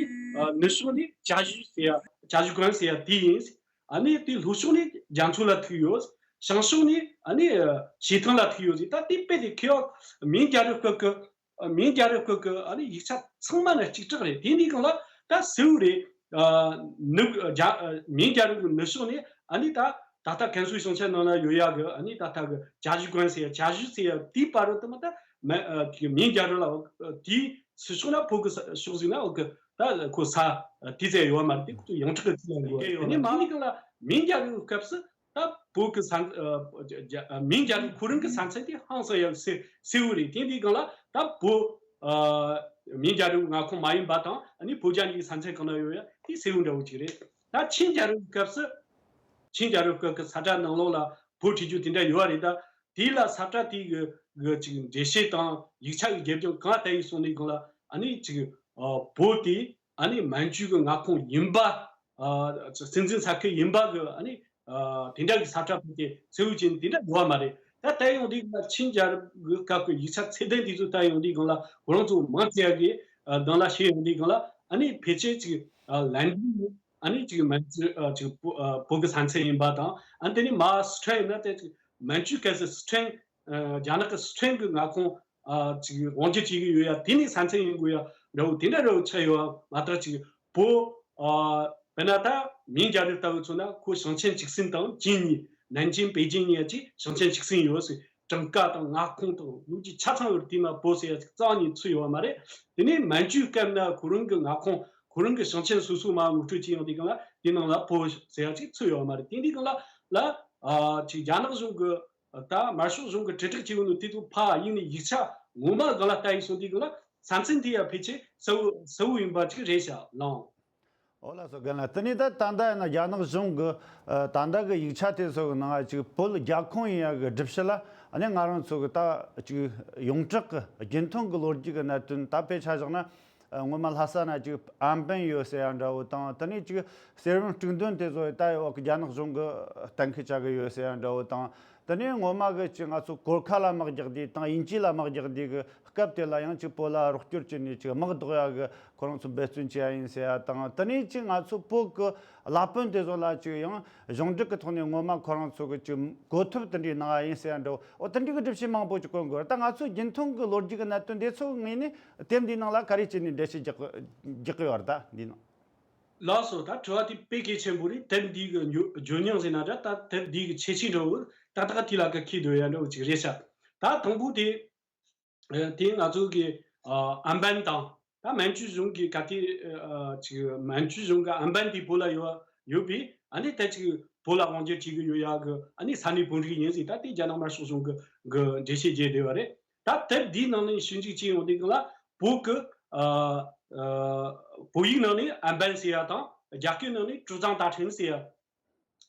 ནུབ་ཕྱོགས་ནི་ཅ་ཞུ་ཟེར་ཡ། ཅ་ཞུ་ཀོན་ཟེར་ཡ་དེ་ཡིན། ཨ་ནི་དེ་ལྷོ་ཕྱོགས་ནི་རྒྱ་མཚོ་ལ་ཐུག་ཡོད། བྱང་ཕྱོགས་ནི་ཨ་ནི་བྱེ་ཐང་ལ་ཐུག་ཡོད་ཟེར། ད་དེ་དཔེ་དེ་ཁེ་ཡོད་མིང་རྒྱལ་རབས་སྐབས་ཀྱི། མིང་རྒྱལ་རབས་སྐབས་ཀྱི་ཨ་ནི་ཡིག་ཆ་ཚང་མ་ནི་གཅིག་གྲགས་རེད། དེ་འདི་གང་ལ་ད་གསལ་བོ་རེད། ཨ་ནུབ་རྒྱ་ཨ་མིང་རྒྱལ་རབས་ཀྱི་ནུབ་ཕྱོགས་ནས་ཨ་ནི་ད་ད་ལྟ་ཀན་སུའུ་ཞིང་ཆེན་ནང་ལ་ཡོད་ཡ་གི་ཨ་ནི་ད་ལྟ་གི་ཅ་ཞུ་ཀོན་ཟེར་ཡ། ཅ་ཞུ་ཟེར་ཡ་དེའི་བར་དུ་མ་ད་མ་ཨ་དེ་མིང་རྒྱལ་རབས་ལ་དེའི་ཕྱི་ཕྱོགས་ན་བོད་ཀྱི་ས་ཕྱོགས་ཟིག་ན་འོ་གི་ད་ཁོ་ས་དེ་ཚད་ཡོད་མ་རེད། དེ་ཁོ་ཚོ་ཡོངས་གྲགས་ཀྱི་ཚིག་ལ་ཡོད་རེད། དེ་ནས་མ་ནི་གང་ལ་མིང་རྒྱལ་རབས་སྐབས་སུ། ད་བོད་ཀྱི་ས་ཨ་རྒྱ་ཨ་མིང་རྒྱལ་རབས་ཁོ་རང་གི་ས་མཚམས་དེ་ཧང་སང་ཡག་གསལ་གསལ་བོ་རེད། དེ་འདི་སྒང་ལ་ད་བོད་ཨ་མིང་རྒྱལ་རབས་མངའ་ཁོངས་མ་ཡིན་པ་དང་། ཨ་ནི་བོད་རྒྱ་གཉིས་ཀྱི་ས་མཚམས་གང་ན་ཡོད་ཡ་དེ་གསལ་བོ་འདྲ་བོ་ཅིག་རེད། ད་ཆིང་རྒྱལ་རབས་སྐབས་སུ། ཆིང་རྒྱལ་རབས་སྐབས་ཀྱི་ས་བཀྲ་ནང་ལོགས་ལ་བོད་བྲིས་རྒྱུ་དེ་འདྲ་ཡོད་རེད། ད་དེ་ལ་ས་བཀྲ་དེ་གི་གི་ཅིག་འགྲེལ་བཤད་དང་ཡིག་ཆ་གི་རྒྱབ་ལྗོངས་གང་ལྟར་ཡིན་སོང་ནས་སྒང་ལ་ཨ་ནི་ཅིག་ཨ་བོད་དེ་ཨ་ནི་མན་ཇུ་གི་མངའ་ཁོངས་ཡིན་པ། ཨ་སྲིད་འཛིན་ས་ཁུལ་ཡིན་པ་གི་ཨ་ནི་ཨ་དེ་འདྲ་གི་ས་བཀྲ་ཕུལ་ཏེ་གསལ་བོ་ཅན་དེ་འདྲ་ཡོད་པ་མ་རེད། ད་ལྟ་ཡོང་དུས་ང་ཆིང་རྒྱལ་རབས་ཀྱི་སྐབས་ཀྱི་ཡིག་ཆ་ཚད་ལྡན་དེ་ཚོ་ལྟ་ཡོང་དུས་སྒང་ལ་ཁོ་རང་ཚོ་མང་ཆེ་བ་གིས་ཨ་གདན་ལ་བཤད་ཡོང་དུས་སྒང་ལ་ཨ་ནི་ཕལ་ཆེར་ཅིག་ཨ་ལན་ཨ་ནི་ཅིག་མན་ཇུ་ཨ་ཅིག་བོ་ཨ་བོད་ཀྱི་ས་མཚམས་ཡིན་པ་དང་། ཨ་ནི་དེ་ནས་མ་སི་ཁྲོན་ཡིན་ན་དེ་ཅིག་མན་ཇུ་གལ་སྲིད་སི་ཁྲོན་ཨ་རྒྱ་ནག་གི་སི་ཁྲོན་གྱི་མངའ་ཁོངས་ཨ་ཅིག་དབང་སྒྱུར་བྱེད་ཀྱི་ཡོད་ཡ། དེ་ནས་ས་མཚམས་ཡིན་དགོས་ཡ་འདྲ་བོ་དེ་འདྲ་འདྲ་བོ་ཆགས་ཡོད་པ་མ་གཏོགས། ཅིག་བོད་ཨ་དཔེར་ན་ད་མིང་རྒྱལ་རབས་ལྟ་བུ་མཚོན་ན་ཁོ་ཞིང་ཆེན་གཅིག་ཟིན་དང་ཅིན་གཉིས། ནན་ཅིང་པེ་ཅིང་གཉིས་ཡ་ཅིག་ཞིང་ཆེན་གཅིག་ཟིན་ཡོད་ཟེར། གྲངས་ཀ་དང་མངའ་ཁོངས་དང་ལོ་རྒྱུས་ཆ་ཚང་ཡོད་རེད། དེ་ན་བོད་ཟེར་ཡ་ཅིག་རྩ་བ་ནས་ཚུད་ཡོད་མ་རེད། དེ་ནས་མན་ཇུའི་སྐབས་ན་ཁོ་རང་གི་མངའ་ཁོངས་ཁོ་རང་གི་ཞིང་ཆེན་སོ་སོ་མར་ངོ་སྤྲོད་བྱས་ཡོང་དུས་སྒང་ལ་དེ་ནང་ལ་བོད་ཟེར་ཡ་ཅིག་ཚུད་ཡོད་མ་རེད། དེ་འདི་སྒང་ལ་ལ་ཨ་ཅིག་རྒྱ་ནག་གཞུང་གི་ད་དམར་ཤོག་གཞུང་གི་དྲིལ་བསྒྲགས་བྱས་ཡོད་ནོ་དེ་ཚོ་ཕར་ཡིན་ནས་ཡིག་ཆ་ངོ་མ་སྒང་ལ་ལྟ་ཡིན་སོང་དུས་སྒང་ལ་ས་མཚམས་དེ་ཡ་ཕལ་ཆེར་གསལ་བོ་གསལ་བོ་ཡིན་པ་ཅིག་རེད་ཤག་ལགས། ཨོ་ལགས་སོ། རྒན་ལགས། དེ་ནས་ད་ད་ལྟ་ཡིན་ན་རྒྱ་ནག་གཞུང་གི་ཨ་ད་ལྟ་གི་ཡིག་ཆ་དེ་ཚོ་གི་ནང་ཅིག་བོད་རྒྱ་ཁོངས་ཡིན་ཡ་གི་སྒྲུབ་བྱེད་ལ་ཨ་ནི་ང་རང་ཚོ་གི་ད་ཅིག་ཡོངས་གྲགས་ཀྱི་རྒྱུན་མཐོང་གི་ལོ་རྒྱུས་ཀྱི་གནད་དོན་ད་དཔེ་ཆ་བཞག་ན་ཨ་སྔོན་མ་ལྷ་ས་ན་ཅིག་ཨན་པན་ཡོད་ཟེར་ཡ་འདྲ་བོ་དང་། དེ་ནས་ཅིག་གསེར་བུམ་དཀྲུག་འདོན་དེ་ཚོ་ད་འོག་གི་རྒྱ་ནག་གཞུང་གི་གཏན་འཁེལ་བྱ་གི་ཡོད་ཟེར་ཡ་འདྲ་བོ་དང་། དེ་ནས་སྔོན་མ་གི་ཅིག་ང་ཚོ་གོར་ཁ་ལ་དམག་རྒྱག་དུས་དང་དབྱིན་ཇི་ལ་དམག་རྒྱག་དུས་གི་སྐབས་དེ་ལ་ཡང་ཅིག་བོད་ལ་རོགས་སྐྱོར་བྱས་ནས་ཅིག་དམག་ཟློག་ཡ་གི་ཁོ་རང་ཚོ་འབད་བརྩོན་བྱས་ཡ་ཡིན་ཟེར་ཡ་དང་། དེ་ནས་ཅིག་ང་ཚོ་བོད་གི་བླ་དཔོན་དེ་ཚོ་ལ་ཅིག་ཡང་གཞུང་འབྲེལ་གི་ཐོག་ནས་སྔོན་མ་ཁོ་རང་ཚོ་གི་ཅིག་གོ་ཐོབ་དེ་འདྲའི་གནང་ཡ་ཡིན་ཟེར་ཡ་འདྲ་བོ། འོ་དེ་འདྲའི་གི་སྒྲུབ་བྱེད་མང་པོ་ཅིག་བཀོད་འགོ་ར། ད་ང་ཚོ་རྒྱུན་མཐོང་གི་ལོ་རྒྱུས་གི་གནད་དོན་དེ་ཚོ་ངོས་ནས་དེབ་འདིའི་ནང་ལ་ག་རེ་བྱས་ནས་འགྲེལ་བཤད་རྒྱག་གི་རྒྱག་གི་ཡོད་རེད། ད་འདིའི་ནང་། ལགས་སོ། ད་དྲི་བ་དེ་དཔེ་གལ་ཆེན་པོ་རེད། དེབ་འདི་གི་ཉོ་ཉོ་མྱོང་ཟེར་ན་འདྲ། ད་དེབ་འདི་གི་ཁྱད་ཆོས་འདྲ་བོ་ཏག་ཏག་དེ་ལ་ག་ཁེལ་འདུག་ཡ་འདྲ་བོ་ཅིག་རེད་ཤག་ད་དང་པོ་དེ་ཨ་དེ་ང་ཚོ་གི་ཨ་ཨན་པན་དང་ད་མན་ཇུ་གཞུང་གི་ག་དེ་ཨ་ཅིག་མན་ཇུ་གཞུང་གི་ཨན་པན་དེ་བོད་ལ་ཡོད་ཡོད་པའི་ཨ་ནི་ད་ཅིག་བོད་ལ་དབང་སྒྱུར་བྱེད་གི་ཡོད་ཡ་གི་ཨ་ནི་ས་གནས་བོད་རིགས་ཡིན་ཟིག་ད་དེ་རྒྱ་ནག་དམར་ཤོག་གཞུང་གི་གི་འགྲེལ་བཤད་བརྒྱབ་བསྡད་པ་རེད། ད་དེབ་འདིའི་ནང་ནས་ཞིབ་འཇུག་བྱས་ཡོང་དུས་སྒང་ལ་བོད་ཀྱི་ཨ་ཨ་བོད་ཡིག་ནང་ནས་ཨན་པན་ཟེར་ཡ་དང་རྒྱ་སྐད་ནང་ནས་ཀྲུའུ་ཙང་ཏ་ཁྲིན་ཟེར་ཡ།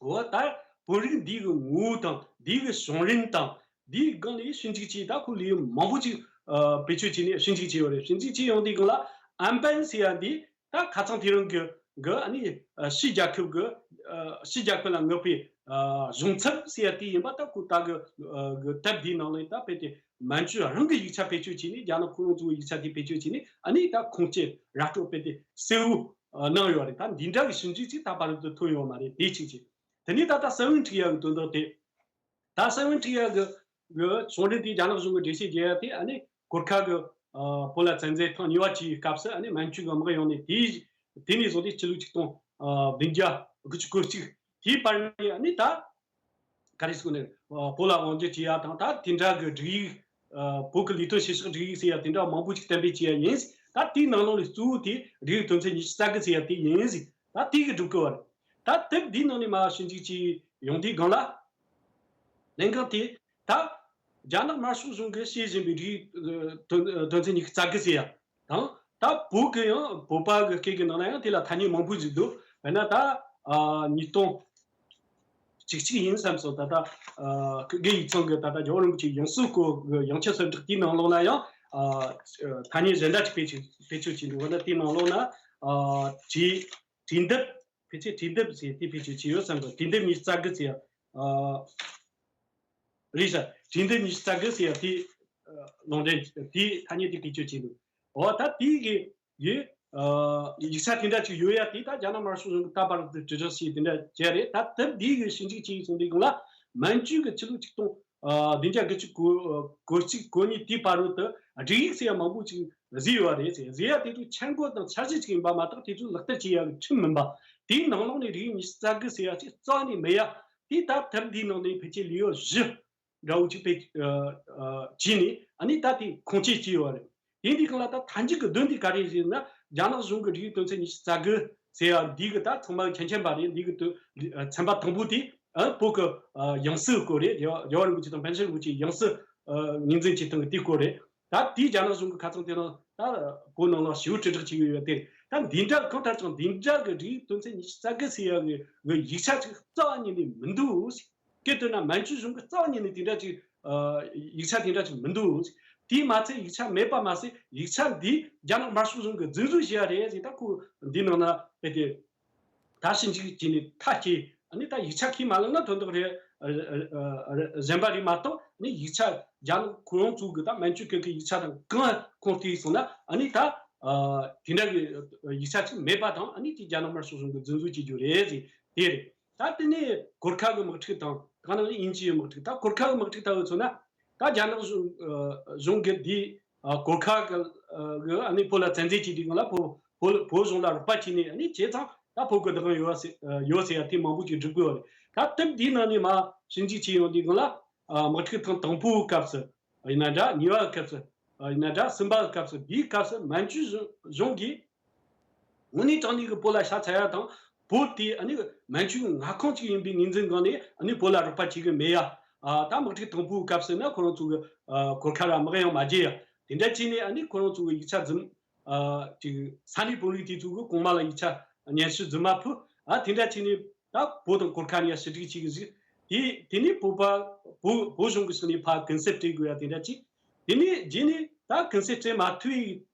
འོ་ད་བོད་རིགས་འདི་གི་ངོ་བོ་དང་འདི་གི་བྱུང་རིམ་དང་འདིའི་སྒང་ནས་ཞིབ་འཇུག་བྱས། ད་ཁོ་ལས་མང་པོ་ཅིག་ཨ་བེད་སྤྱོད་བྱས་ནས་ཞིབ་འཇུག་བྱས་ཡོད་རེད། ཞིབ་འཇུག་བྱས་ཡོང་དུས་སྒང་ལ་ཨན་པན་ཟེར་ཡ་འདི་ད་ཁ་སང་དེ་རིང་གི་གི་ཨ་ནི་ཨ་ཕྱི་རྒྱལ་ཁབ་གི་ཨ་ཕྱི་རྒྱལ་ཁབ་ལ་མངགས་པའི་ཨ་གཞུང་ཚབ་ཟེར་ཡ་དེ་ཡིན་པ། ད་ཁོ་ད་གི་ཨ་གི་དེབ་འདིའི་ནང་ལ་ད་དཔེ་དེ་མན་ཇུ་རང་གི་ཡིག་ཆ་བེད་སྤྱོད་བྱས་ནས་རྒྱ་ནག་ཁོ་རང་ཚོའི་ཡིག་ཆ་དེ་བེད་སྤྱོད་བྱས་ནས་ཨ་ནི་ད་ཁུངས་སྐྱེལ་ར་སྤྲོད་དཔེ་དེ་གསལ་བོ་ཨ་གནང་ཡོད་རེད། ད་འདི་འདྲ་གི་ཞིབ་འཇུག་ཅིག་ད་བར་དུ་ཐོན་ཡོད་མ་རེད། དེ་གཅིག་བྱས། དེ་ནས་ད་ལྟ་གསལ་བོ་འཁྲིད་ཡ་གི་དོན་དག་དེ། ད་གསལ་བོ་འཁྲིད་ཡ་གི་གི་བྱུང་རིམ་དེ་རྒྱ་ནག་གཞུང་གི་འགྲེལ་བཤད་རྒྱག་ཡ་དེ་ཨ་ནི་གོར་ཁ་གི་ཨ་བོད་ལ་བཙན་འཛུལ་ཐེངས་གཉིས་པ་བྱས་པའི་སྐབས་སུ་ཨ་ནི་མན་ཇུ་གི་དམག་ཡོང་ནས་དེའི་དེ་ནས་བཟུང་སྟེ་ཕྱི་ལོ་ཆིག་སྟོང་ཨ་བདུན་བརྒྱ་དགུ་བཅུ་གོ་གཅིག་དེའི་བར་ནས་ཨ་ནི་ད་ག་རེ་ཟེར་ནས་ཨ་བོད་ལ་དབང་སྒྱུར་བྱེད་ཡ་དང་། ད་དེ་འདྲ་གི་སྒྲིག་ཡིག་ཨ་བོད་ཀྱི་ལས་དོན་བྱེད་ཕྱོགས་སྒྲིག་ཡིག་ཟེར་ཡ་དེ་འདྲ་མང་པོ་ཅིག་གཏན་འབེབས་བྱས་ཡ་ཡིན། ད་དེའི་ནང་ལོགས་ནས་གཙོ་བོ་དེ་སྒྲིག་ཡིག་དོན་ཚན་ཉི་ཤུ་རྩ་དགུ་ཟེར་ཡ་དེ་ཡིན། ད་དེ་གི་སྒྲུབ་དགོས་པ་རེད། ད་དེབ་འདིའི་ནང་ནས་མར་ཞིབ་འཇུག་བྱས་ཡོང་དུས་སྒང་ལ། གནད་འགག་དེ་ད་རྒྱ་ནག་དམར་ཤོག་གཞུང་གིས་བྱེད་བཞིན་པའི་སྒྲིག་ཡིག་དོན་དོན་ཚན་ཉི་ཤུ་རྩ་དགུ་ཟེར་ཡ་དང་། ད་བོད་ཀྱི་ཡང་བོད་པ་གི་སྐད་ཀྱི་ནང་ན་ཡང་དེ་ལ་ཐ་སྙད་མང་པོ་ཞིག་འདུག་དཔེར་ན་ད་ཨ་ཉིས་སྟོང་གཅིག་གཅིག་ཡིན་བསམ་སོང་། ད་ལྟ་ཨ་དགེ་ཡིག་ཚང་གི་ད་ལྟ་རྒྱལ་བ་རིན་པོ་ཆེའི་ཡང་སྲིད་སྐོར་གྱི་ཡང་ཁྱབ་གསལ་བསྒྲགས་དེའི་ནང་ལོགས་ན་ཡང་ཨ་ཐ་སྙད་གཞན་དག་ཅིག་བེད་སྤྱོད་བེད་སྤྱོད་བྱས་འདུག་དཔེར་ན་དེའི་ནང་ལོགས་ན་ཨ་བྲིས་བྲིས་འདེབས། ཕལ་ཆེར་བྲིས་འདེབས་ཟེར་དེ་བེད་སྤྱོད་བྱས་ཡོད་བསམ་གི། བྲིས་འདེབས་ཉི་ཤུ་རྩ་དགུ་ཟེར་ཡ། ཨ་རེད་ཤག་བྲིས་འདེབས་ཉི་ཤུ་རྩ་དགུ་ཟེར་ཡ་དེ་ཨ་ལུང་འདྲེན་དེའི་ཐ་སྙད་དེ་བེད་སྤྱོད་བྱས་འདུག་འོ་ད་དེའི་གི་ཡི་ཨ་ཡིག་ཆ་དེ་འདྲ་ཅིག་ཡོད་ཡ་དེ་ད་རྒྱ་ནག་དམར་ཤོག་གཞུང་གིས་ད་བར་དུ་དྲིལ་བསྒྲགས་བྱས་དེ་འདྲ་བྱས་རེད། ད་དེབ་འདི་གི་ཞིབ་འཇུག་བྱས་སོང་དུས་སྒང་ལ་མན་ཇུ་གི་ཕྱི་ལོ་ཆིག་སྟོང་ཨ་བདུན་བརྒྱ་དགུ་བཅུ་གོ་གོ་གཅིག་གོ་གཉིས་དེའི་བར་དུ་སྒྲིག་ཡིག་ཟེར་ཡ་མང་པོ་ཅིག་བཟོས་ཡོད་རེད་ཟེར། བཟོས་ཡ་དེ་ཚོ་འཆར་འགོད་དང་འཆར་གཞི་ཅིག་ཡིན་པ་མ་གཏོགས་དེ་ཚོ་ལག་བསྟར་བྱེད་ཡ་གི་ཁྲིམས་མིན་པ། དེའི་ནང་ལོགས་ནས་སྒྲིག་ཡིག་ཉི་ཤུ་རྩ་དགུ་ཟེར་ཡ་ཅིག་རྩ་བ་ནས་མེད་ཡ། དེ་ད་དེབ་འདིའི་ནང་ནས་ཕལ་ཆེར་ལེའུ་བཞི་འདྲ་བོ་ཅིག་དཔེ་ཨ་ཨ་བྱས་ནས་ཨ་ནི་ད་དེ་ཁུངས་སྐྱེལ་བྱས་ཡོད་རེད། དེ་འདི་སྒང་ལ་ད་མཐའ་མཇུག་གི་དོན་དེ་ག་རེ་ཟེར་ན། རྒྱ་ནག་གཞུང་གི་སྒྲིག་ཡིག་དོན་ཚན་ཉི་ཤུ་རྩ་དགུ་ཟེར་ཡ་འདི་གི་ད་ཚང་མ་མཁྱེན་མཁྱེན་པ་རེད། འདི་གི་དོན་ཨ་ཚན་པ་དང་པོ་དེ་ཨ་བོད་ཀྱི་ཨ་ཡང་སྲིད་སྐོར་རེད། རྒྱལ་བ་རྒྱལ་བ་རིན་པོ་ཆེ་དང་པཎ་ཆེན་རིན་པོ་ཆེའི་ཡང་སྲིད་ཨ་ངོས་འཛིན་བྱེད་སྟངས་ཀྱི་དེའི་སྐོར་རེད། ད་དེའི་རྒྱ་ནག་གཞུང་གི་ཁ་ཚང་དེ་རང་ད་བོད་ནང་ལ་ཞེ་པོ་དྲིལ་བསྒྲགས་བྱེད་ཀྱི་ཡོད་དེ། ད་འདི་འདྲ་གང་ལྟར་ཀྱང་འདི་འདྲ་གི་སྒྲིག་ཡིག་དོན་ཚན་ཉི་ཤུ་རྩ་དགུ་ཟེར་ཡ་གི་གི་ཡིག་ཆ་ཅིག་རྩ་བ་ཉིད་ནས་མི་འདུག་སྐད་དོད་ན་མན་ཇུ་གཞུང་གི་རྩ་བ་ཉིད་ནས་དེ་འདྲ་ཅིག་ཨ་ཡིག་ཆ་དེ་འདྲ་ཅིག་མི་འདུག་དེས་མ་ཚད་ཡིག་ཆ་མེད་པ་མ་ཟད་ཡིག་ཆ་འདི་རྒྱ་ནག་དམར་ཤོག་གཞུང་གིས་རྫུན་བཟོ་བྱས་ཡ་རེད་ཟེར། ད་ཁོ་འདི་ནང་ན་དཔེ་དེ་ད་ཞིབ་འཇུག་བྱས་ནས་ཐག་བཅད། ཨ་ནི་ད་ཡིག་ཆ་ཁས་མ་བླངས་ན་དོན་དག་རེད། ཨ་ཨ་ཨ་གཞན་པ་རེད་མ་གཏོགས་ནི་ཡིག་ཆ་རྒྱ་ནག་ཁོ་རང་ཚོ་གི་ད་མན་ཇུ་གི་གི་ཡིག་ཆ་དང་གང་ཁུངས་བཏུས་སོང་ན་ཨ་ནི་ད་ཨ་དེ་འདྲ་གི་ཡིག་ཆ་ཅིག་མེད་པ་དང་། ཨ་ནི་དེ་རྒྱ་ནག་དམར་ཤོག་གཞུང་གིས་རྫུན་བཟོ་བྱེད་རྒྱུ་རེད་ཟེར་དེ་རེད། ད་དེ་ནས་གོར་ཁ་གི་དམག་འཁྲུག་དང་གང་ན་དབྱིན་ཇིའི་དམག་འཁྲུག་ད་གོར་ཁ་གི་དམག་འཁྲུག་ལྟ་བུ་མཚོན་ན། ད་རྒྱ་ནག་གཞུང་ཨ་གཞུང་གིས་འདི་ཨ་གོར་ཁ་གི་ཨ་གི་ཨ་ནི་བོད་ལ་བཙན་འཛུལ་བྱས་དུས་སྒང་ལ་བོད་བོད་བོད་གཞུང་ལ་རོགས་པ་བྱས་ནས་ཨ་ནི་བྱས་ཙང་ད་བོད་ཀྱི་བདག་དབང་ཡོད་ཟེ་ཨ་ཡོད་ཟེར་ཡ་དེ་མང་པོ་ཅིག་སྒྲུབ་དགོས་པ་རེད། ད་དེབ་འདིའི་ནང་ནས་མར་ཞིབ་འཇུག་བྱས་ཡོང་དུས་སྒང་ལ་ ཨ་དམག་འཁྲུག་ཐེངས་དང་པོའི་སྐབས་སུ་ཡིན་ན་འདྲ། གཉིས་པའི་སྐབས་སུ་ཡིན་ན་འདྲ། གསུམ་པའི་སྐབས་སུ། འདིའི་སྐབས་སུ་མན་ཇུ་གཞུང་གིས་དངོས་གནས་དྲང་གནས་ཀྱི་བོད་ལ་ཤ་ཚ་ཡ་དང་། བོད་དེ་ཨ་ནི་མན་ཇུའི་མངའ་ཁོངས་གཅིག་ཡིན་པའི་ངོས་འཛིན་སྒང་ནས་ཨ་ནི་བོད་ལ་རོགས་པ་བྱེད་ཀྱི་མེད་ཡ། ཨ་ད་དམག་འཁྲུག་དང་པོའི་སྐབས་སུ་ན་ཁོ་རང་ཚོ་གི་ཨ་གོར་ཁ་ར་དམག་ཡང་མ་རྒྱལ་ཡ། དེ་འདྲ་བྱས་ནས་ཨ་ནི་ཁོ་རང་ཚོ་གི་ཡིག་ཆ་རྫུན། ཨ་ཅིག་ས་གནས་དཔོན་རིགས་དེ་ཚོ་གི་གོང་མ་ལ་ཡིག་ཆ་སྙན་ཞུ་རྫུན་མ་ཕུལ། ཨ་དེ་འདྲ་བྱས་ནས་ད་བོད་དང་གོར་ཁ་ནས་ཡ་ཞི་འགྲིག་བྱེད་ཀྱི་ཟིག་དེ་དེ་ནས་བོད་པ་བོད་བོད་གཞུང་གི་ཕྱོགས་ནས་ཕར་གུན་གསབ་སྤྲད་དགོས་ཡ་དེ་འདྲ་བྱས། དེ་ནས་རྗེས་ནས་ད་གུན་གསབ་སྤྲད་མ་ཐུབ་ཡི་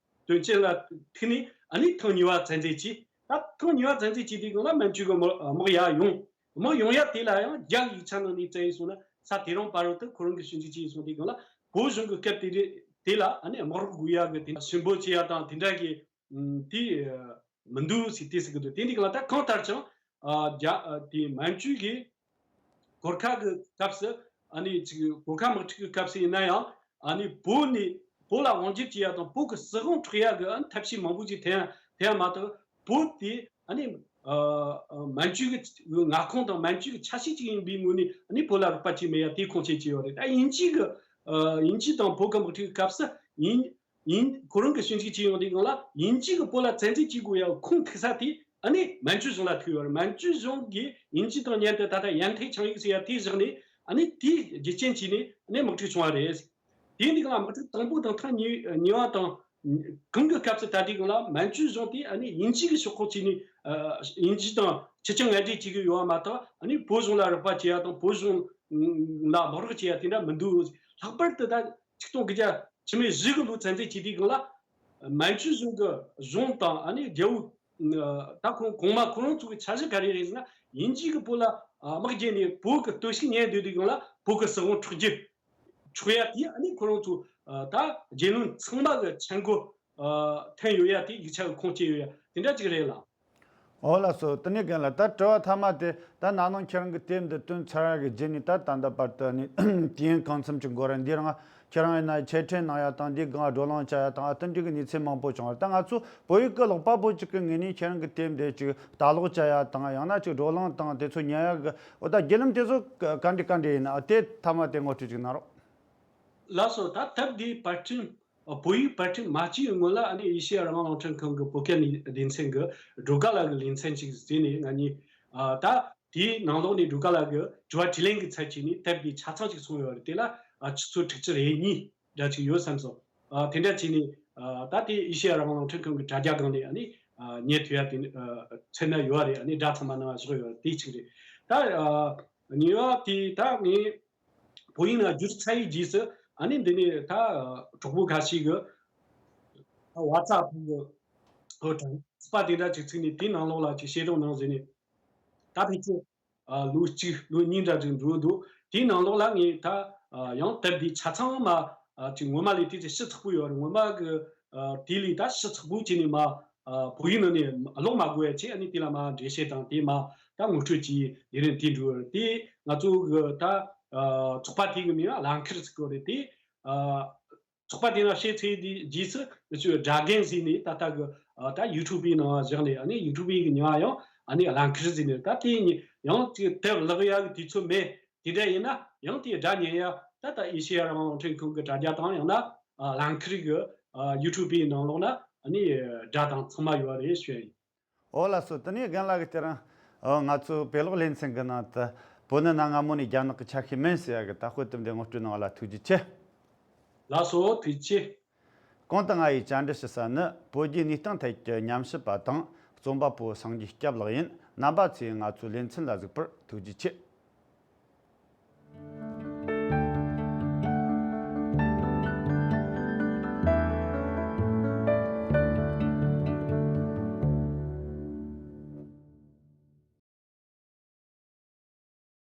དོན་རྐྱེན་ལ་ཐུག་ནས་ཨ་ནི་ཐེངས་གཉིས་པ་བཙན་འཛུལ་བྱས། ད་ཐེངས་གཉིས་པ་བཙན་འཛུལ་བྱས་དུས་སྒང་ལ་མན་ཇུ་གི་དམག་དམག་ཡར་ཡོང་། དམག་ཡོང་ཡ་དེ་ལ་ཡང་རྒྱ་ཡིག་ཆ་ནང་ནས་བཙལ་ཡི་སོང་ན་ས་དེ་རིང་བར་དུ་ཁོ་རང་གི་ཞིབ་འཇུག་བྱས་ཡི་སོང་དུས་སྒང་ལ་བོད་གཞུང་གི་སྐབས་དེ་རེད། དེ་ལ་ཨ་ནི་དམག་རོགས་དགོས་ཡ་གི་དེ་ཞུ་འབོད་བྱེད་ཡ་དང་དེ་འདྲ་གི་ཨམ་དེ་ཨ་མི་འདུག་ཟེར་དེ་ཟེར་གི་འདུག་དེ་འདི་ག་ལ་ད་གང་ལྟར་ཀྱང་ཨ་རྒྱ་ཨ་དེ་མན་ཇུ་གིས་གོར་ཁ་གི་སྐབས་སུ་ཨ་ནི་ཅིག་གོར་ཁ་དམག་འཁྲུག་གི་སྐབས་སུ་ཡིན་ན་ཡང་ཨ་ནི་བོད་ནས་བོད་ལ་དབང་སྒྱུར་བྱེད་ཡ་དང་བོད་ཀྱི་སྲིད་དབང་འཕྲོག་ཡ་གི་ཨ་ནི་ཐབས་ཤེས་མང་པོ་ཅིག་འཐེན་ཡ་འཐེན་ཡ་མ་གཏོགས་བོད་དེ་ཨ་ནི་ཨ་མན་ཇུ་གི་མངའ་ཁོངས་དང་མན་ཇུ་གི་ཆ་ཤས་ཅིག་ཡིན་པའི་ངོས་ནས་ཨ་ནི་བོད་ལ་རོགས་པ་བྱས་མེད་ཡ་དེ་ཁུངས་སྐྱེལ་གྱི་ཡོད་རེད། ད་དབྱིན་ཇི་གི་ཨ་དབྱིན་ཇི་དང་བོད་ཀྱི་དམག་འཁྲུག་གི་སྐབས་སུ་དབྱིན་ཡིན། ཁོ་རང་གི་ཞིབ་འཇུག་བྱེད་ཡོང་དུས་སྒང་ལ་དབྱིན་ཇི་གི་བོད་ལ་བཙན་འཛུལ་བྱེད་དགོས་ཡ་ཁུངས་ཐུག་ས་དེ་ཨ་ནི་མན་ཇུ་གཞུང་ལ་ཐུག་ཡོད་རེད། མན་ཇུ་གཞུང་གིས་དབྱིན་ཇི་དང་མཉམ་དུ་ད་ལྟ་ཡན་ཐེ་ཆིང་ཡིག་ཟེར་ཡ་དེ་བཞག་ནས་ཨ་ནི་དེའི་རྒྱུ་རྐྱེན་བྱས་ནས་ཨ་ནི་དམག་འཁྲུག་བྱུང་བ་རེད། དེའི་སྟེང་ལ་དམག་འཁྲུག་དང་པོ་དང་ཐེངས་གཉིས་གཉིས་པ་དང་གང་གི་སྐབས་སུ་ད་དུས་སྒང་ལ་མན་ཇུ་གཞུང་དེ་ཨ་ནི་དབྱིན་ཇི་གི་ཤོག་ཁག་བྱས་ནས་ཨ་དབྱིན་ཇི་དང་ཕྱི་རྒྱལ་ངན་འབྲེལ་བྱེད་ཀྱི་ཡོད་པ་མ་གཏོགས་ཨ་ནི་བོད་གཞུང་ལ་རོགས་པ་བྱེད་ཡ་དང་བོད་གཞུང་ལ་དམག་རོགས་བྱེད་ཡ་དེ་འདྲ་མི་འདུག་ལྷག་པར་དུ་ད་ཆིག་སྟོང་དགུ་བརྒྱ་ཕྱི་མའི་བཞི་གི་ལོའི་བཙན་འཛུལ་བྱེད་དུས་སྒང་ལ། མན་ཇུ་གཞུང་གི་གཞུང་དང་ཨ་ནི་རྒྱལ་པོ་ད་ཁོང་གོང་མ་ཁོ་རང་ཚོ་གི་འཆར་གཞི་ག་རེ་རེད་ཟེར་ན། དབྱིན་ཇི་གི་བོད་ལ་དམག་རྒྱག་ནས་བོད་ཀྱི་སྟོབས་ཤུགས་ཉམས་བསྡད་དུས་སྒང་ལ་བོད་ཀྱི་སྲིད་དབང་འཕྲོག་རྒྱུ་འཕྲོག་ཡ་དེ་ཨ་ནི་ཁོ་རང་ཚོ་ད་རྒྱལ་བློན་ཚང་མ་གི་མཆན་འགོད་འཐེན་ཡོད་ཡ་དེ་ཡིག་ཆ་གི་ཁུངས་སྐྱེལ་ཡོད་ཡ་དེ་འདྲ་ཅིག་རེད་ལ། ཨོ་ལགས་སོ། དེ་ནས་རྒན་ལགས། ད་དྲི་བ་མཐའ་མ་དེ་ད་ན་ནིང་ཁྱེད་རང་གི་དེབ་འདི་བཏོན་ཚར་བའི་རྗེས་ནས་ད་ད་ལྟ་བར་དུ་ནི་དུས་ཡུན་གང་འཚམ་ཅིག་འགོར་ར། འདི་རང་ཁྱེད་རང་ཡིན་ན་ཆེད་ཁྲིད་གནང་ཡ་དང་འདི་སྒང་བགྲོ་གླེང་བྱ་ཡ་དང་ཨ་དེ་འདྲའི་གི་གནས་ཚུལ་མང་པོ་བྱུང་བ་རེད། ད་ང་ཚོ་བོད་ཡིག་གི་ཀློག་པ་པོ་ཅིག་གི་ངོས་ནས་ཁྱེད་རང་གི་དེབ་འདི་ཅིག་ལྟ་ཀློག་བྱ་ཡ་དང་ཡང་ན་ཅིག་བགྲོ་གླེང་དང་དེ་ཚོ་ཉན་ཡ་གི་འོ་ད་བརྒྱུད་ལམ་དེ་ཚོ་ག་འདྲ་ག་འདྲ་ཡིན་ན་ཨ་དེ་མཐའ་མ་དེ་ངོ་སྤྲོད་ཅིག་གནང་རོགས། ལགས་སོ། ད་སྟབས་བདེའི་པར་སྐྲུན། བོད་ཡིག་པར་སྐྲུན་མ་བྱས་པའི་སྔོན་ལ་ཨ་ནི་ཨེ་ཤེ་ཡ་རང་དབང་རླུང་འཕྲིན་ཁང་གི་བོད་སྐད་ནས་སྡེ་ཚན་གྱི་སྒྲོལ་དཀར་ལགས་ཀྱི་ལེ་ཚན་ཅིག་བཟོས་ནས་ང་གཉིས་ཨ་ད་དེའི་ནང་ལོགས་ནས་སྒྲོལ་དཀར་ལགས་ཀྱི་དྲི་བ་དྲིས་ལན་གྱི་ཚབ་བྱས་ནས་དེབ་འདི་ཆ་ཚང་ཅིག་སོང་ཡོད་རེད། དེ་ལ་ཨ་ཆུ་ཚོད་དྲུག་ཅུ་རེ་གཉིས་འདྲ་ཅིག་ཡོད་བསམ་སོང་། ཨ་དེ་འདྲ་བྱས་ནས་ཨ་ད་དེ་ཨེ་ཤེ་ཡ་རང་དབང་རླུང་འཕྲིན་ཁང་གི་དྲ་རྒྱ་སྒང་ནས་ཨ་ནི་ཨ་ཉན་ཐུབ་ཡ་དེ་ཨ་མཚོན་ན་ཡོད་རེད། ཨ་ནི་དགྲ་ཚང་མ་ནང་བཞག་ཡོད་རེད། དེ་གཅིག་རེད། ད་ཨ་གཉིས་པ་དེ་ད་ངས་བོད་ཡིག་ནང་བསྒྱུར་ཚར་བའི་རྗེས་སུ་ཨ་ནི་འདི་ནས་ད་གྲོགས་པོ་ཁ་ཤས་ཀྱིས་ཝ་ཙབ་གི་ཨོ་དྲ་ཚིགས་པ་དེ་འདྲ་ཅིག་བཙུགས་ནས་དེའི་ནང་ལོགས་ལ་ཅིག་བཤད་རོགས་གནང་ཟེར་ནས། ད་ཕལ་ཆེར་ཨ་ལོ་གཅིག་ལོ་གཉིས་འདྲ་ཅིག་འགྲོ་འདུག་དེའི་ནང་ལོགས་ལ་ངས་ད་ཨ་ཡང་དེབ་འདི་ཆ་ཚང་མ་ཨ་ཅིག་ངོ་མ་ལས་དེ་ཅིག་ཞིབ་ཚགས་པོ་ཡོད་རེད། ངོ་མ་གི་ཨ་དེ་ལས་ད་ཞིབ་ཚགས་པོ་བྱས་ནས་མ་ཨ་བོད་ཡིག་ནང་ནས་ཀློག་མ་དགོས་ཡ་བྱས། ཨ་ནི་དེ་ལ་མ་འགྲེལ་བཤད་དང་དེ་མ་ད་ངོ་སྤྲོད་ཀྱི་ལས་རིམ་དེ་འགྲོ་ཡོད་རེད། དེ་ང་ཚོ་གི་ད་ཨ་ཚོགས་པ་དེ་གི་མིང་ལ་ལང་ཁིར་ཟེར་གི་རེད། དེ་ཨ་ཚོགས་པ་དེ་ནང་བཤད་ཚེ་དེ་རྗེས་སུ་ང་ཚོས་སྒྲ་རྒན་ཟེར་ནས་ད་ལྟ་གི་ཨ་ད་ཡུ་ཊུབ་པའི་ནང་བཞག་ནས་ཨ་ནི་ཡུ་ཊུབ་པའི་གི་མིང་ཡང་ཨ་ནི་ལང་ཁིར་ཟེར་ནས། ད་དེ་ཡང་ཅིག་དེབ་བཀླག་ཡ་གི་དུས་ཚོད་མེད། དེ་འདྲ་ཡིན་ན་ཡང་དེའི་སྒྲ་ཉན་ཡ་ད་ལྟ་ཨེ་ཤེ་ཡ་རང་དབང་རླུང་འཕྲིན་ཁང་གི་དྲ་རྒྱ་དང་ཡང་ན་ཨ་ལང་ཁིར་གི་ཨ་ཡུ་ཊུབ་པའི་ནང་ལོགས་ན་ཨ་ནི་སྒྲ་དང་ཚང་མ་ཡོད་རེད་ཞུ་ཡ་ཡིན། ཨོ་ལགས་སོ། དེ་ནས་རྒན་ལགས་ཀྱིས་དེ་རིང་ཨ་ང་ཚོའི་བོད་ཀློག་ལེ་ཚན་གྱི་ནང་དུ་བོད་ནི་གནའ་སྔ་མོ་ནས་རྒྱ་ནག་གི་ཆ་ཤས་མིན་ཟེར་ཡ་གི་ད་དཔེ་དེབ་འདི་ངོ་སྤྲོད་གནང་བ་ལ་ཐུགས་རྗེ་ཆེ། ལགས་སོ། ཐུགས་རྗེ་ཆེ། གོང་དུ་ང་ཡིས་བཅར་འདྲི་ཞུ་ས་ནི་བོད་བརྒྱུད་གནས་སྟངས་ཐད་ཀྱི་ཉམས་ཞིབ་པ་དང་རྩོམ་པ་པོ་སངས་རྒྱས་སྐྱབས་ལགས་ཡིན། རྣམ་པ་ཚོས་ང་ཚོའི་ལེ་ཚན་ལ་གཟིགས་པར་ཐུགས་རྗེ་ཆེ།